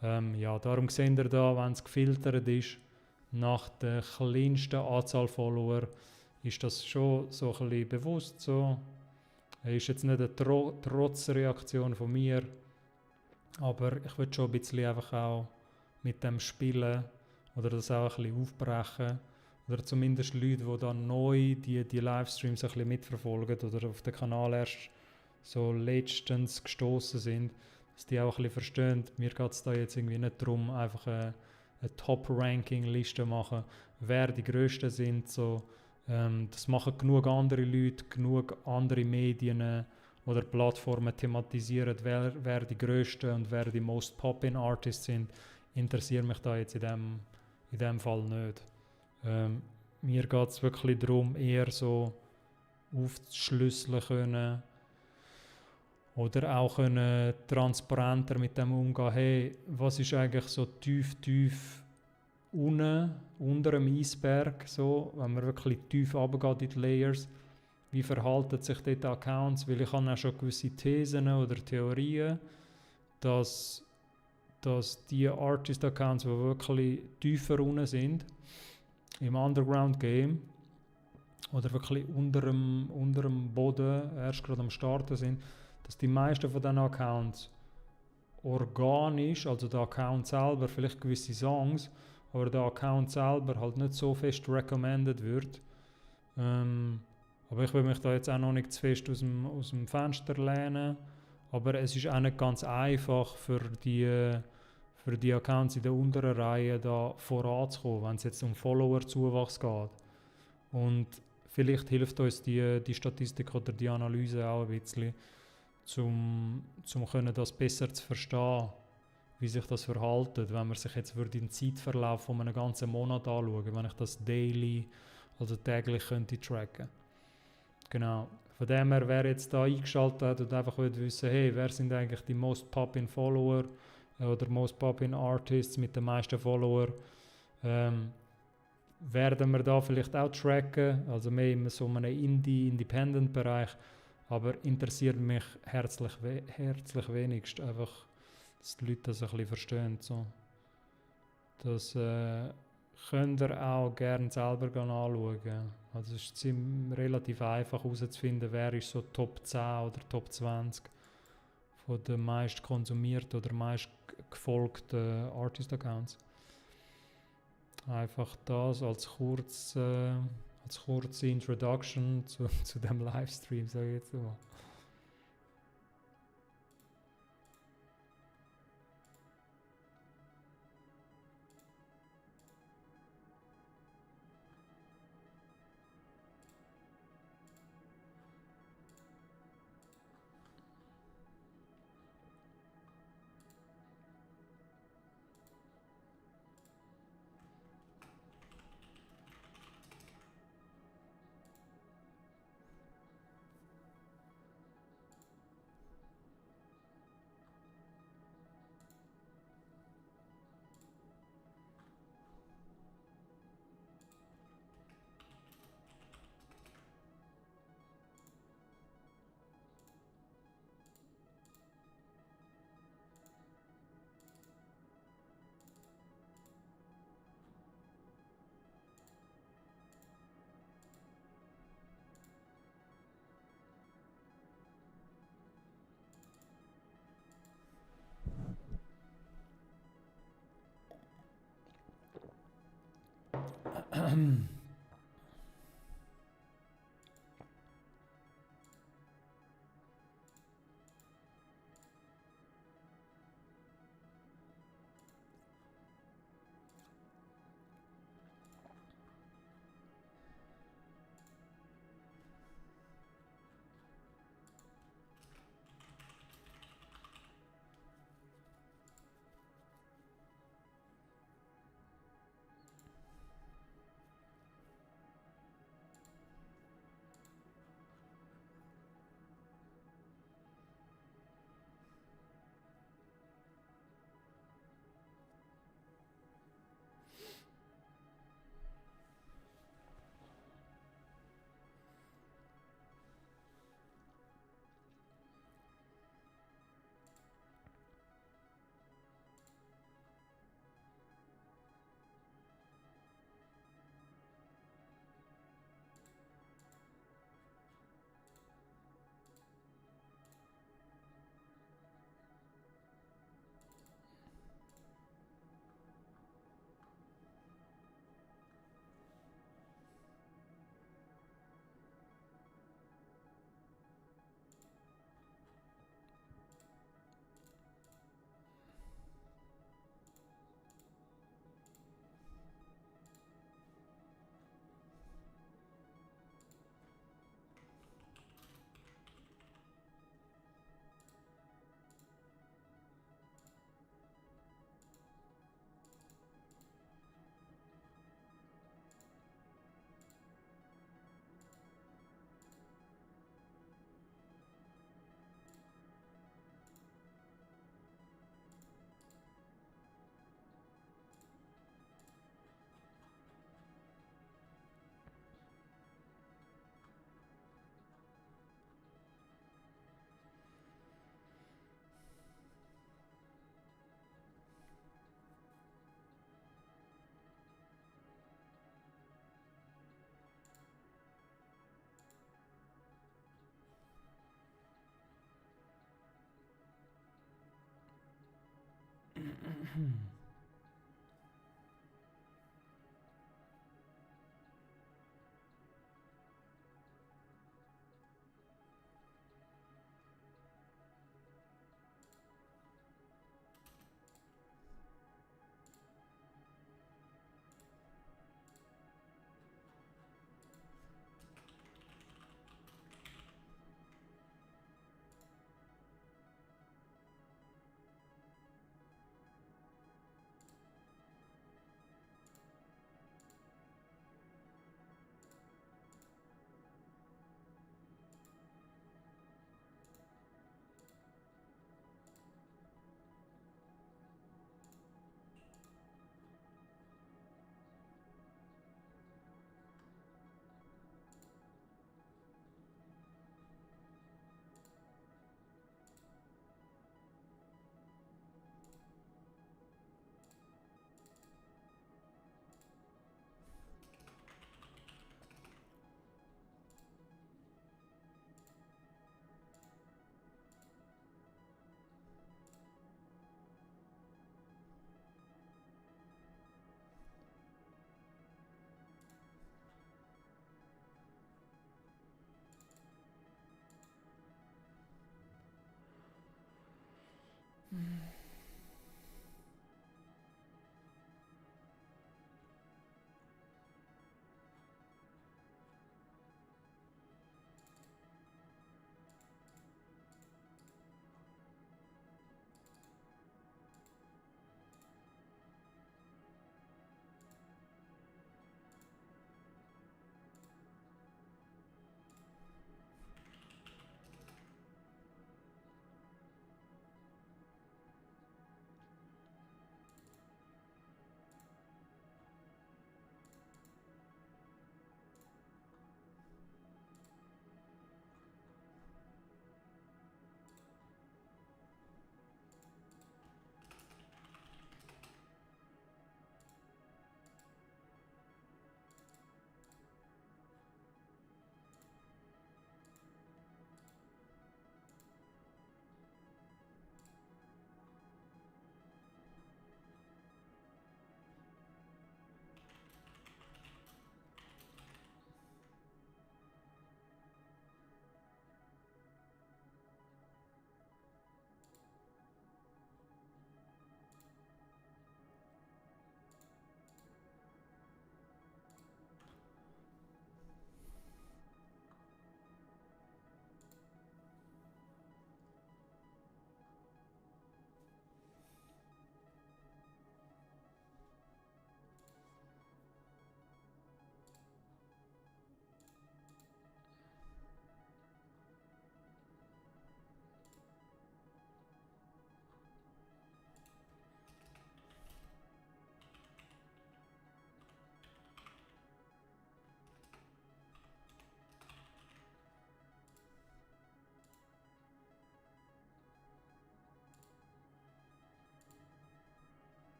Ja, darum seht ihr da, wenn es gefiltert ist, nach der kleinsten Anzahl Follower, ist das schon so ein bisschen bewusst so. Ist jetzt nicht eine Trotzreaktion von mir, aber ich würde schon ein bisschen einfach auch mit dem spielen oder das auch ein bisschen aufbrechen. Oder zumindest Leute, die dann neu die Livestreams ein bisschen mitverfolgen oder auf den Kanal erst so letztens gestoßen sind, dass die auch ein bisschen verstehen, mir geht es da jetzt irgendwie nicht darum, einfach eine Top-Ranking-Liste machen, wer die Größten sind. So, das machen genug andere Leute, genug andere Medien oder Plattformen thematisieren, wer die Größten und wer die Most Poppin' Artists sind. Interessiert mich da jetzt in dem Fall nicht. Mir geht es wirklich darum, eher so aufzuschlüsseln können oder auch können transparenter mit dem umgehen. Hey, was ist eigentlich so tief unter dem Eisberg, so, wenn man wirklich tief runtergeht in die Layers, wie verhalten sich dort Accounts? Weil ich habe auch schon gewisse Thesen oder Theorien, dass die Artist-Accounts, die wirklich tiefer unten sind, im Underground-Game oder wirklich unter dem Boden erst gerade am Starten sind, dass die meisten von diesen Accounts organisch, also der Account selber, vielleicht gewisse Songs, aber der Account selber halt nicht so fest recommended wird. Aber ich will mich da jetzt auch noch nicht zu fest aus dem Fenster lehnen. Aber es ist auch nicht ganz einfach für die Accounts in der unteren Reihe da voranzukommen, wenn es jetzt um Follower-Zuwachs geht. Und vielleicht hilft uns die Statistik oder die Analyse auch ein bisschen, um das besser zu verstehen, wie sich das verhält, wenn man sich jetzt den Zeitverlauf von einem ganzen Monat anschauen, wenn ich das daily, also täglich könnte tracken. Genau. Von dem her, wer jetzt da eingeschaltet hat und einfach wissen, hey, wer sind eigentlich die most popping Follower oder most popping Artists mit den meisten Follower, werden wir da vielleicht auch tracken, also mehr in so einem Independent-Bereich, aber interessiert mich herzlich wenigst, einfach, dass die Leute das ein bisschen verstehen. So. Das könnt ihr auch gerne selber anschauen. Also es ist relativ einfach herauszufinden, wer ist so Top 10 oder Top 20 von den meist konsumierten oder meist gefolgten Artist-Accounts. Einfach das als kurze Introduction zu dem Livestream, sage ich jetzt mal.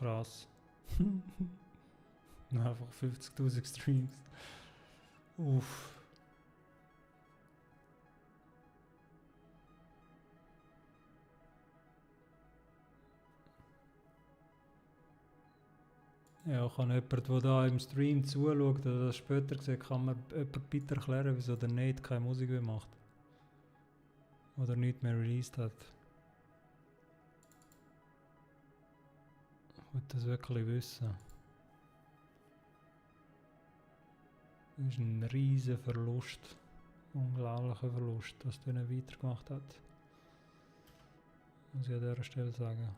Krass. Einfach 50.000 Streams. Uff. Ja, kann jemand, der da im Stream zuschaut oder das später sieht, kann mir jemand bitte erklären, wieso der Nate keine Musik mehr macht? Oder nicht mehr released hat? Ich wollte das wirklich wissen. Das ist ein riesiger Verlust. Unglaublicher Verlust, dass der nicht weitergemacht hat. Muss ich an dieser Stelle sagen.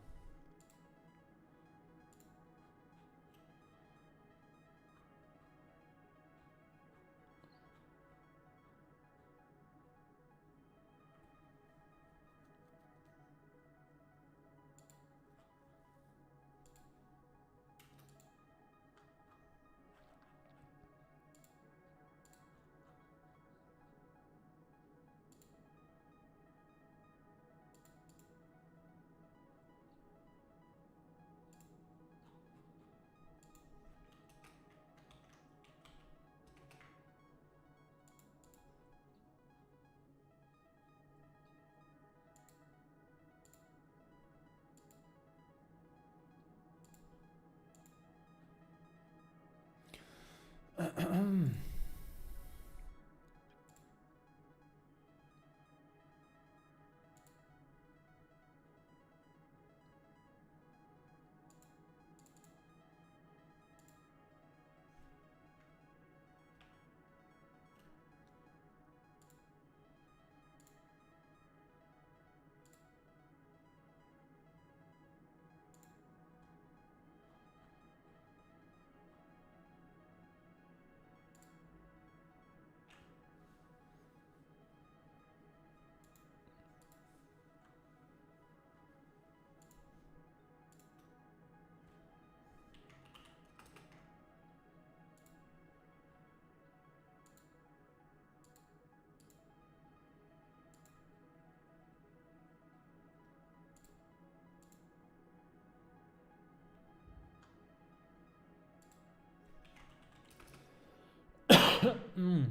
Mm.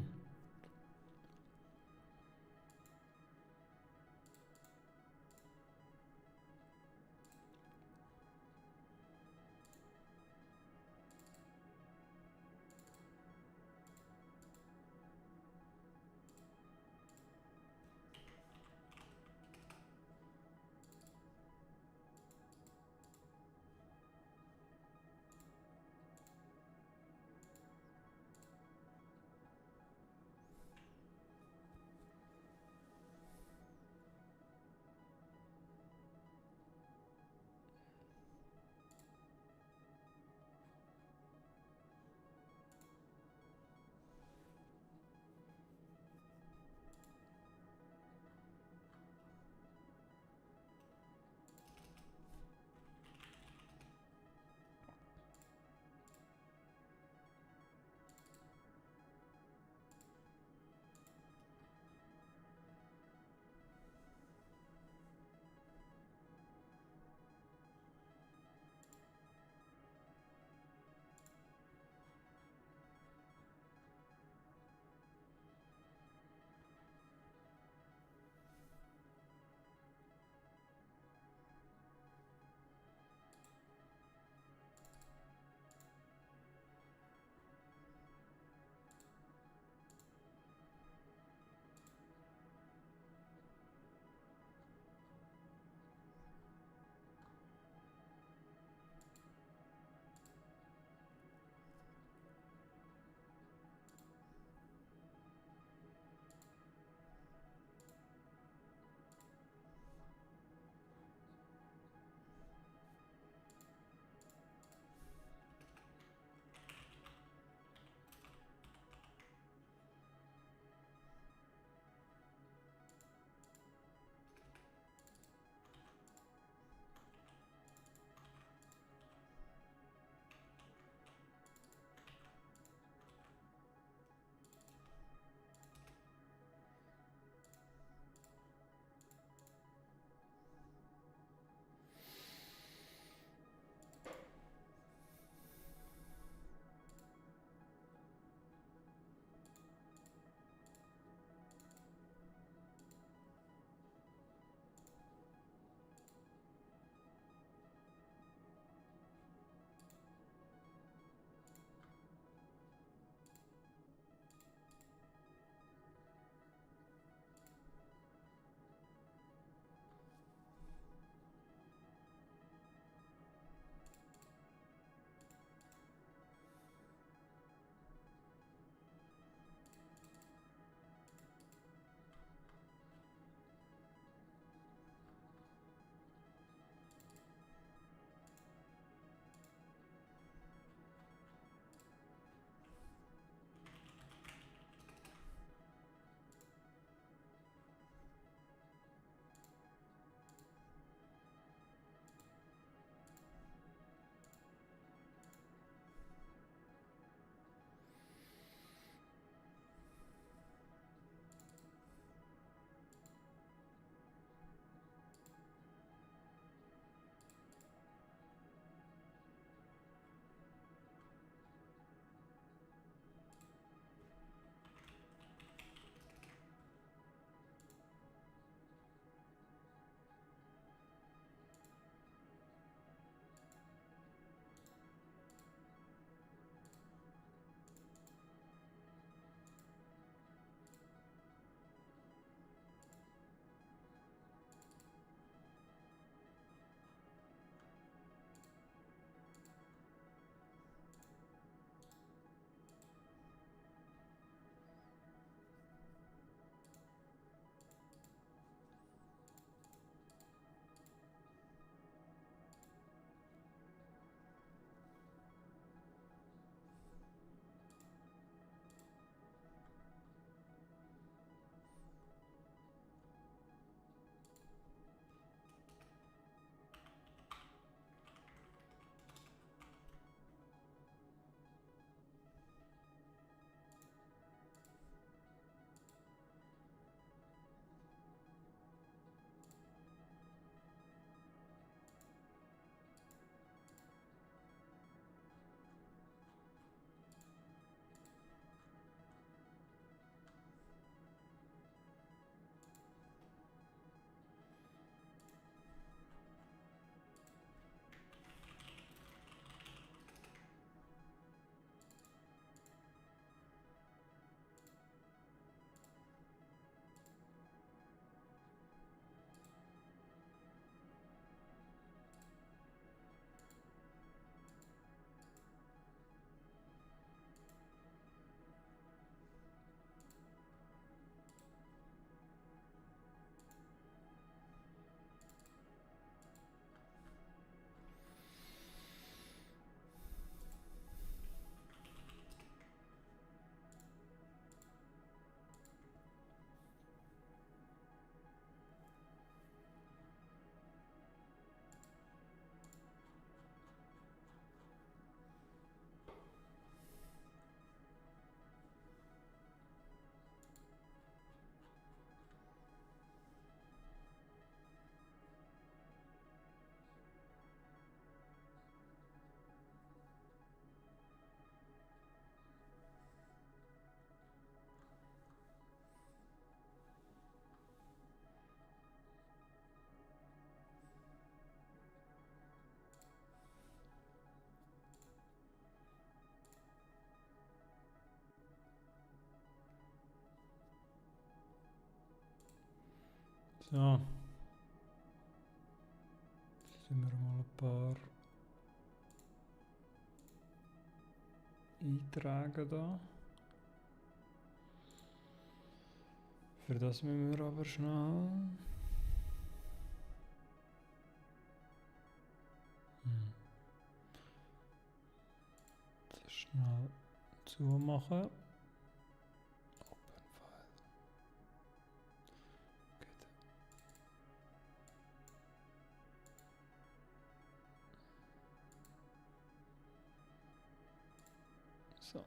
So. Jetzt sind wir mal ein paar eintragen da. Für das müssen wir aber schnell. Das schnell zumachen. Open File. Gut. So.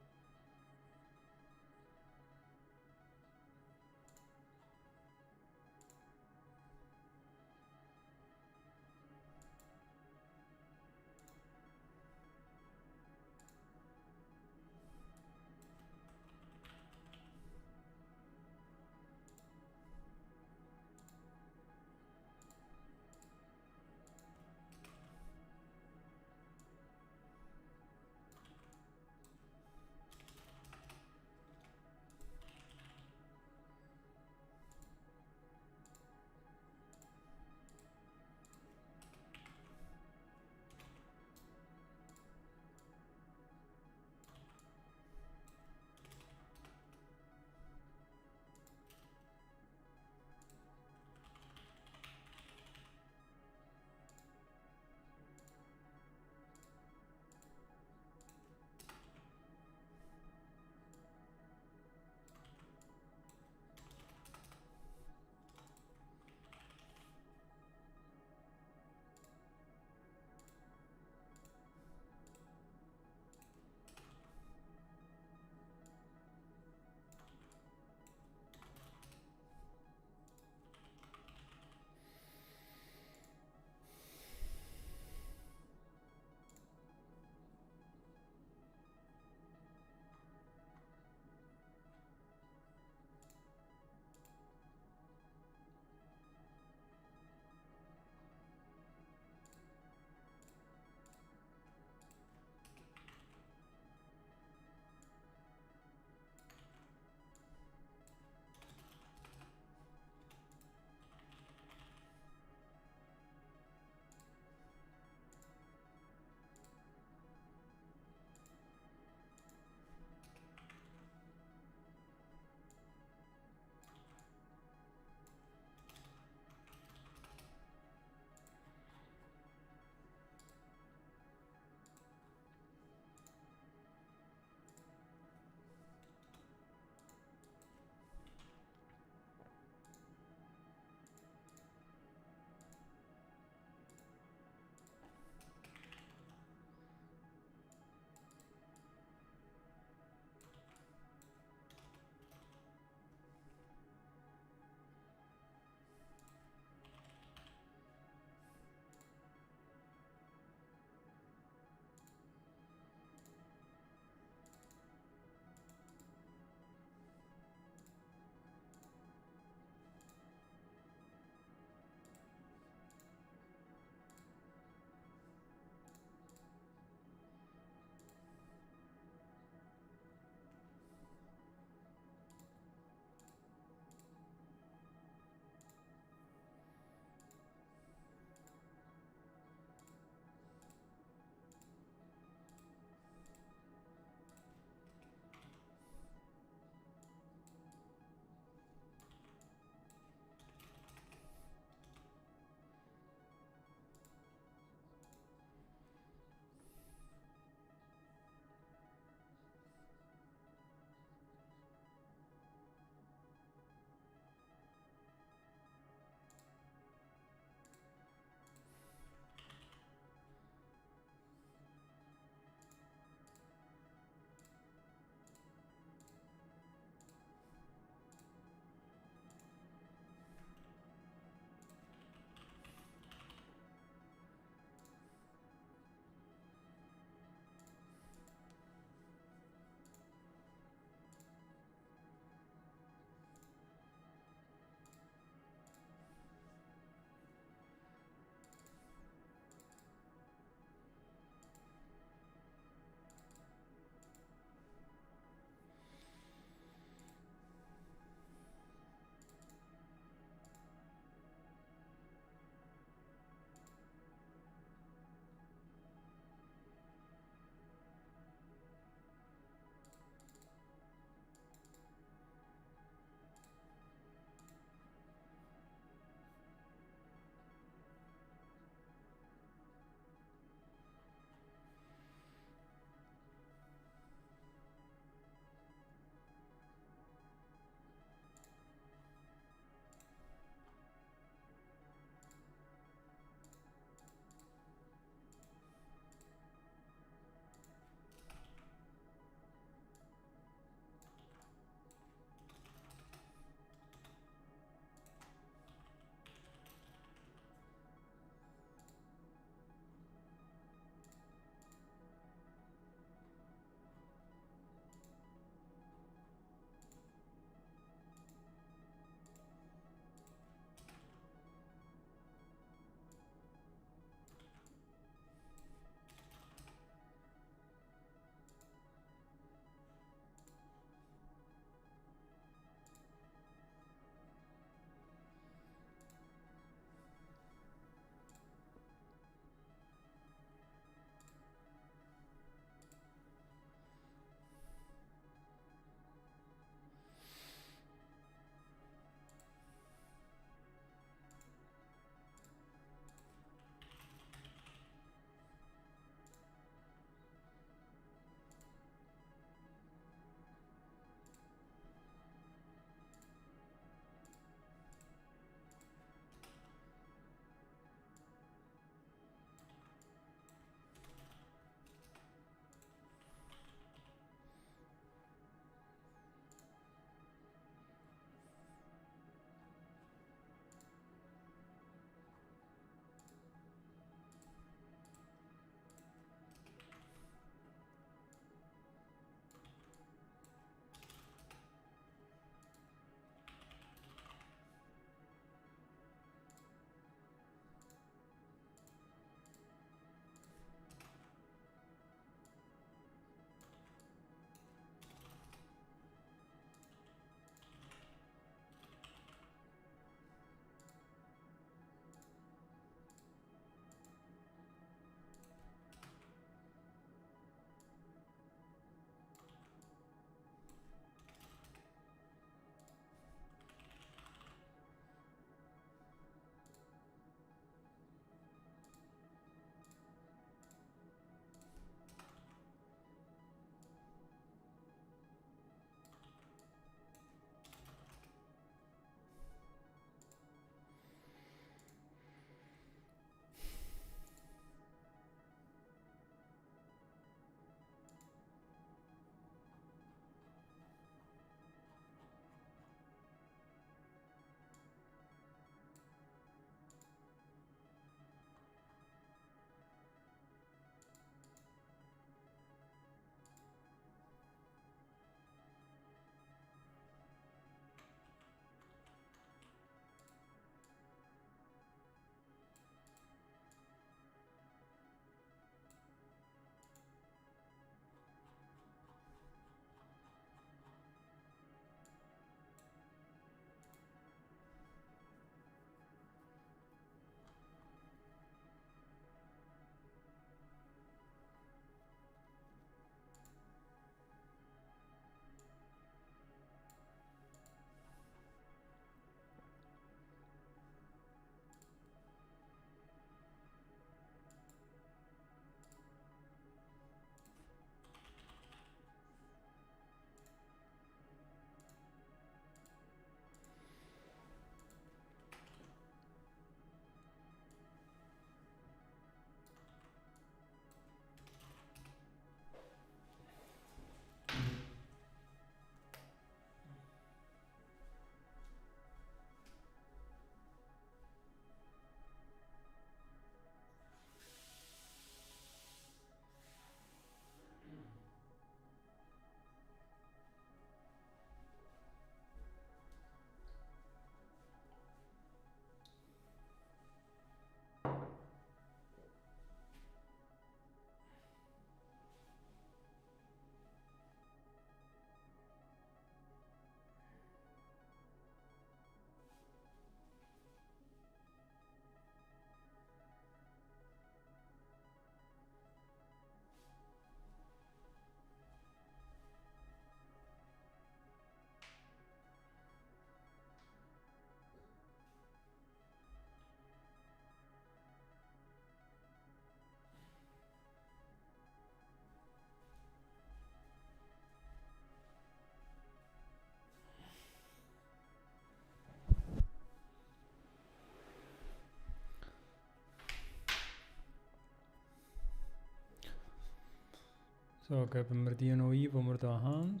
So, geben wir die noch ein, die wir hier haben.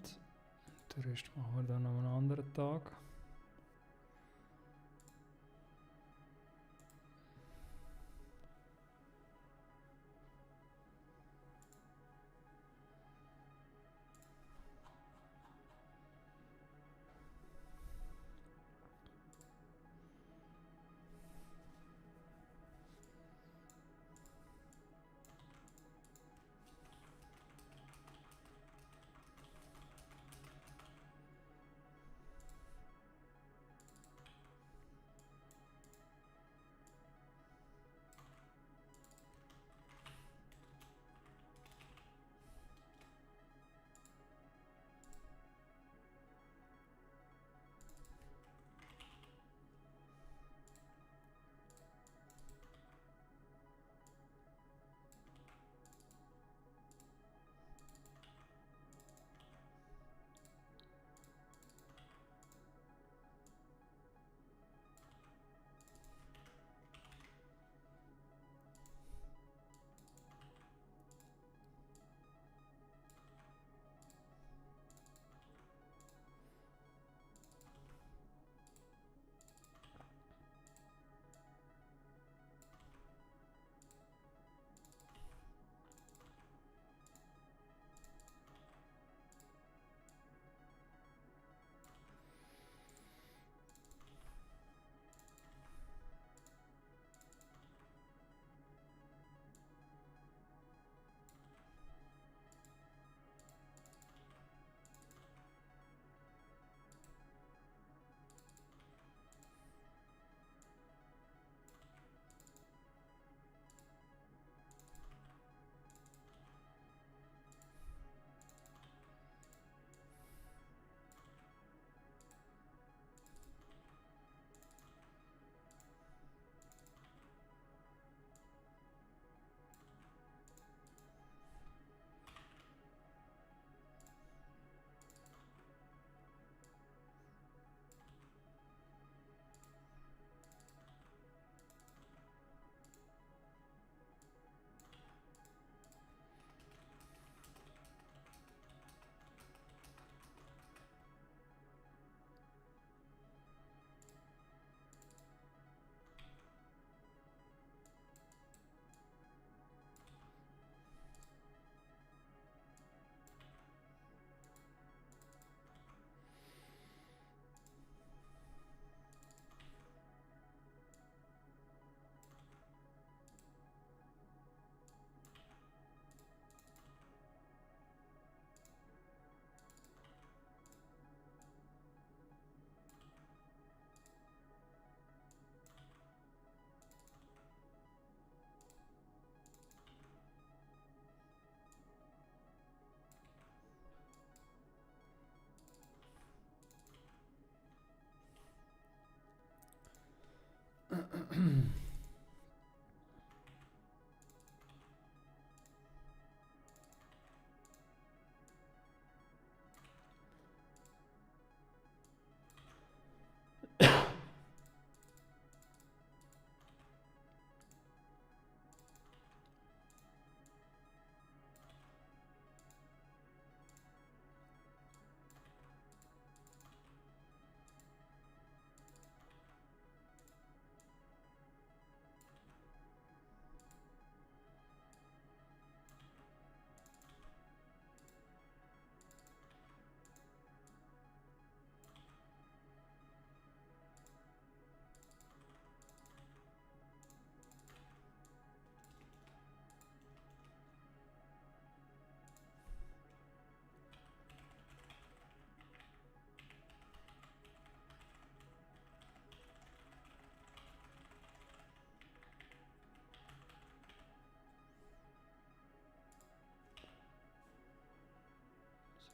Den Rest machen wir dann an einem anderen Tag.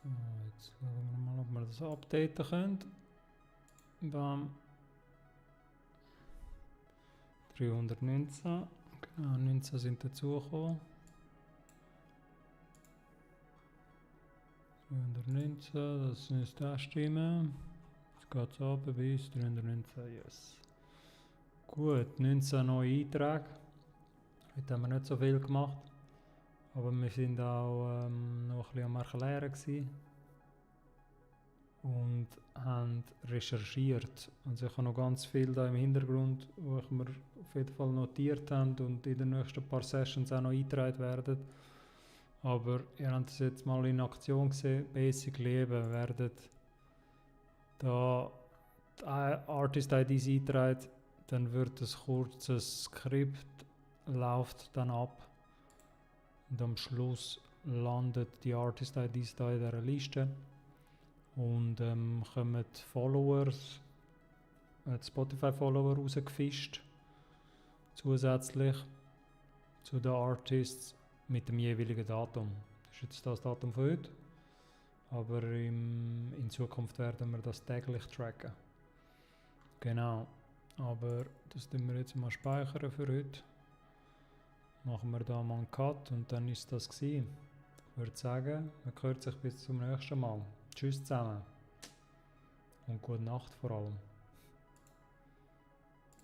So, jetzt schauen wir mal, ob wir das updaten können. Bam. 319. Genau, 19 sind dazugekommen. 319, das müsste auch stimmen. Jetzt geht es runter bis 319, yes. Gut, 19 neue Einträge. Heute haben wir nicht so viel gemacht. Aber wir sind auch noch ein bisschen am Erklären gewesen und haben recherchiert. Also ich habe noch ganz viel da im Hintergrund, wo ich mir auf jeden Fall notiert habe und in den nächsten paar Sessions auch noch eingetragen werden. Aber ihr habt das jetzt mal in Aktion gesehen. Basically eben werden da die Artist-IDs eingetragen, dann wird ein kurzes Skript, läuft dann ab und am Schluss landet die Artist-IDs da in dieser Liste und kommen die Followers, die Spotify-Follower rausgefischt, zusätzlich zu den Artists mit dem jeweiligen Datum. Das ist jetzt das Datum von heute, aber in Zukunft werden wir das täglich tracken. Genau, aber das tun wir jetzt mal speichern für heute. Machen wir da mal einen Cut und dann ist das gewesen. Ich würde sagen, man hört sich bis zum nächsten Mal. Tschüss zusammen und gute Nacht vor allem.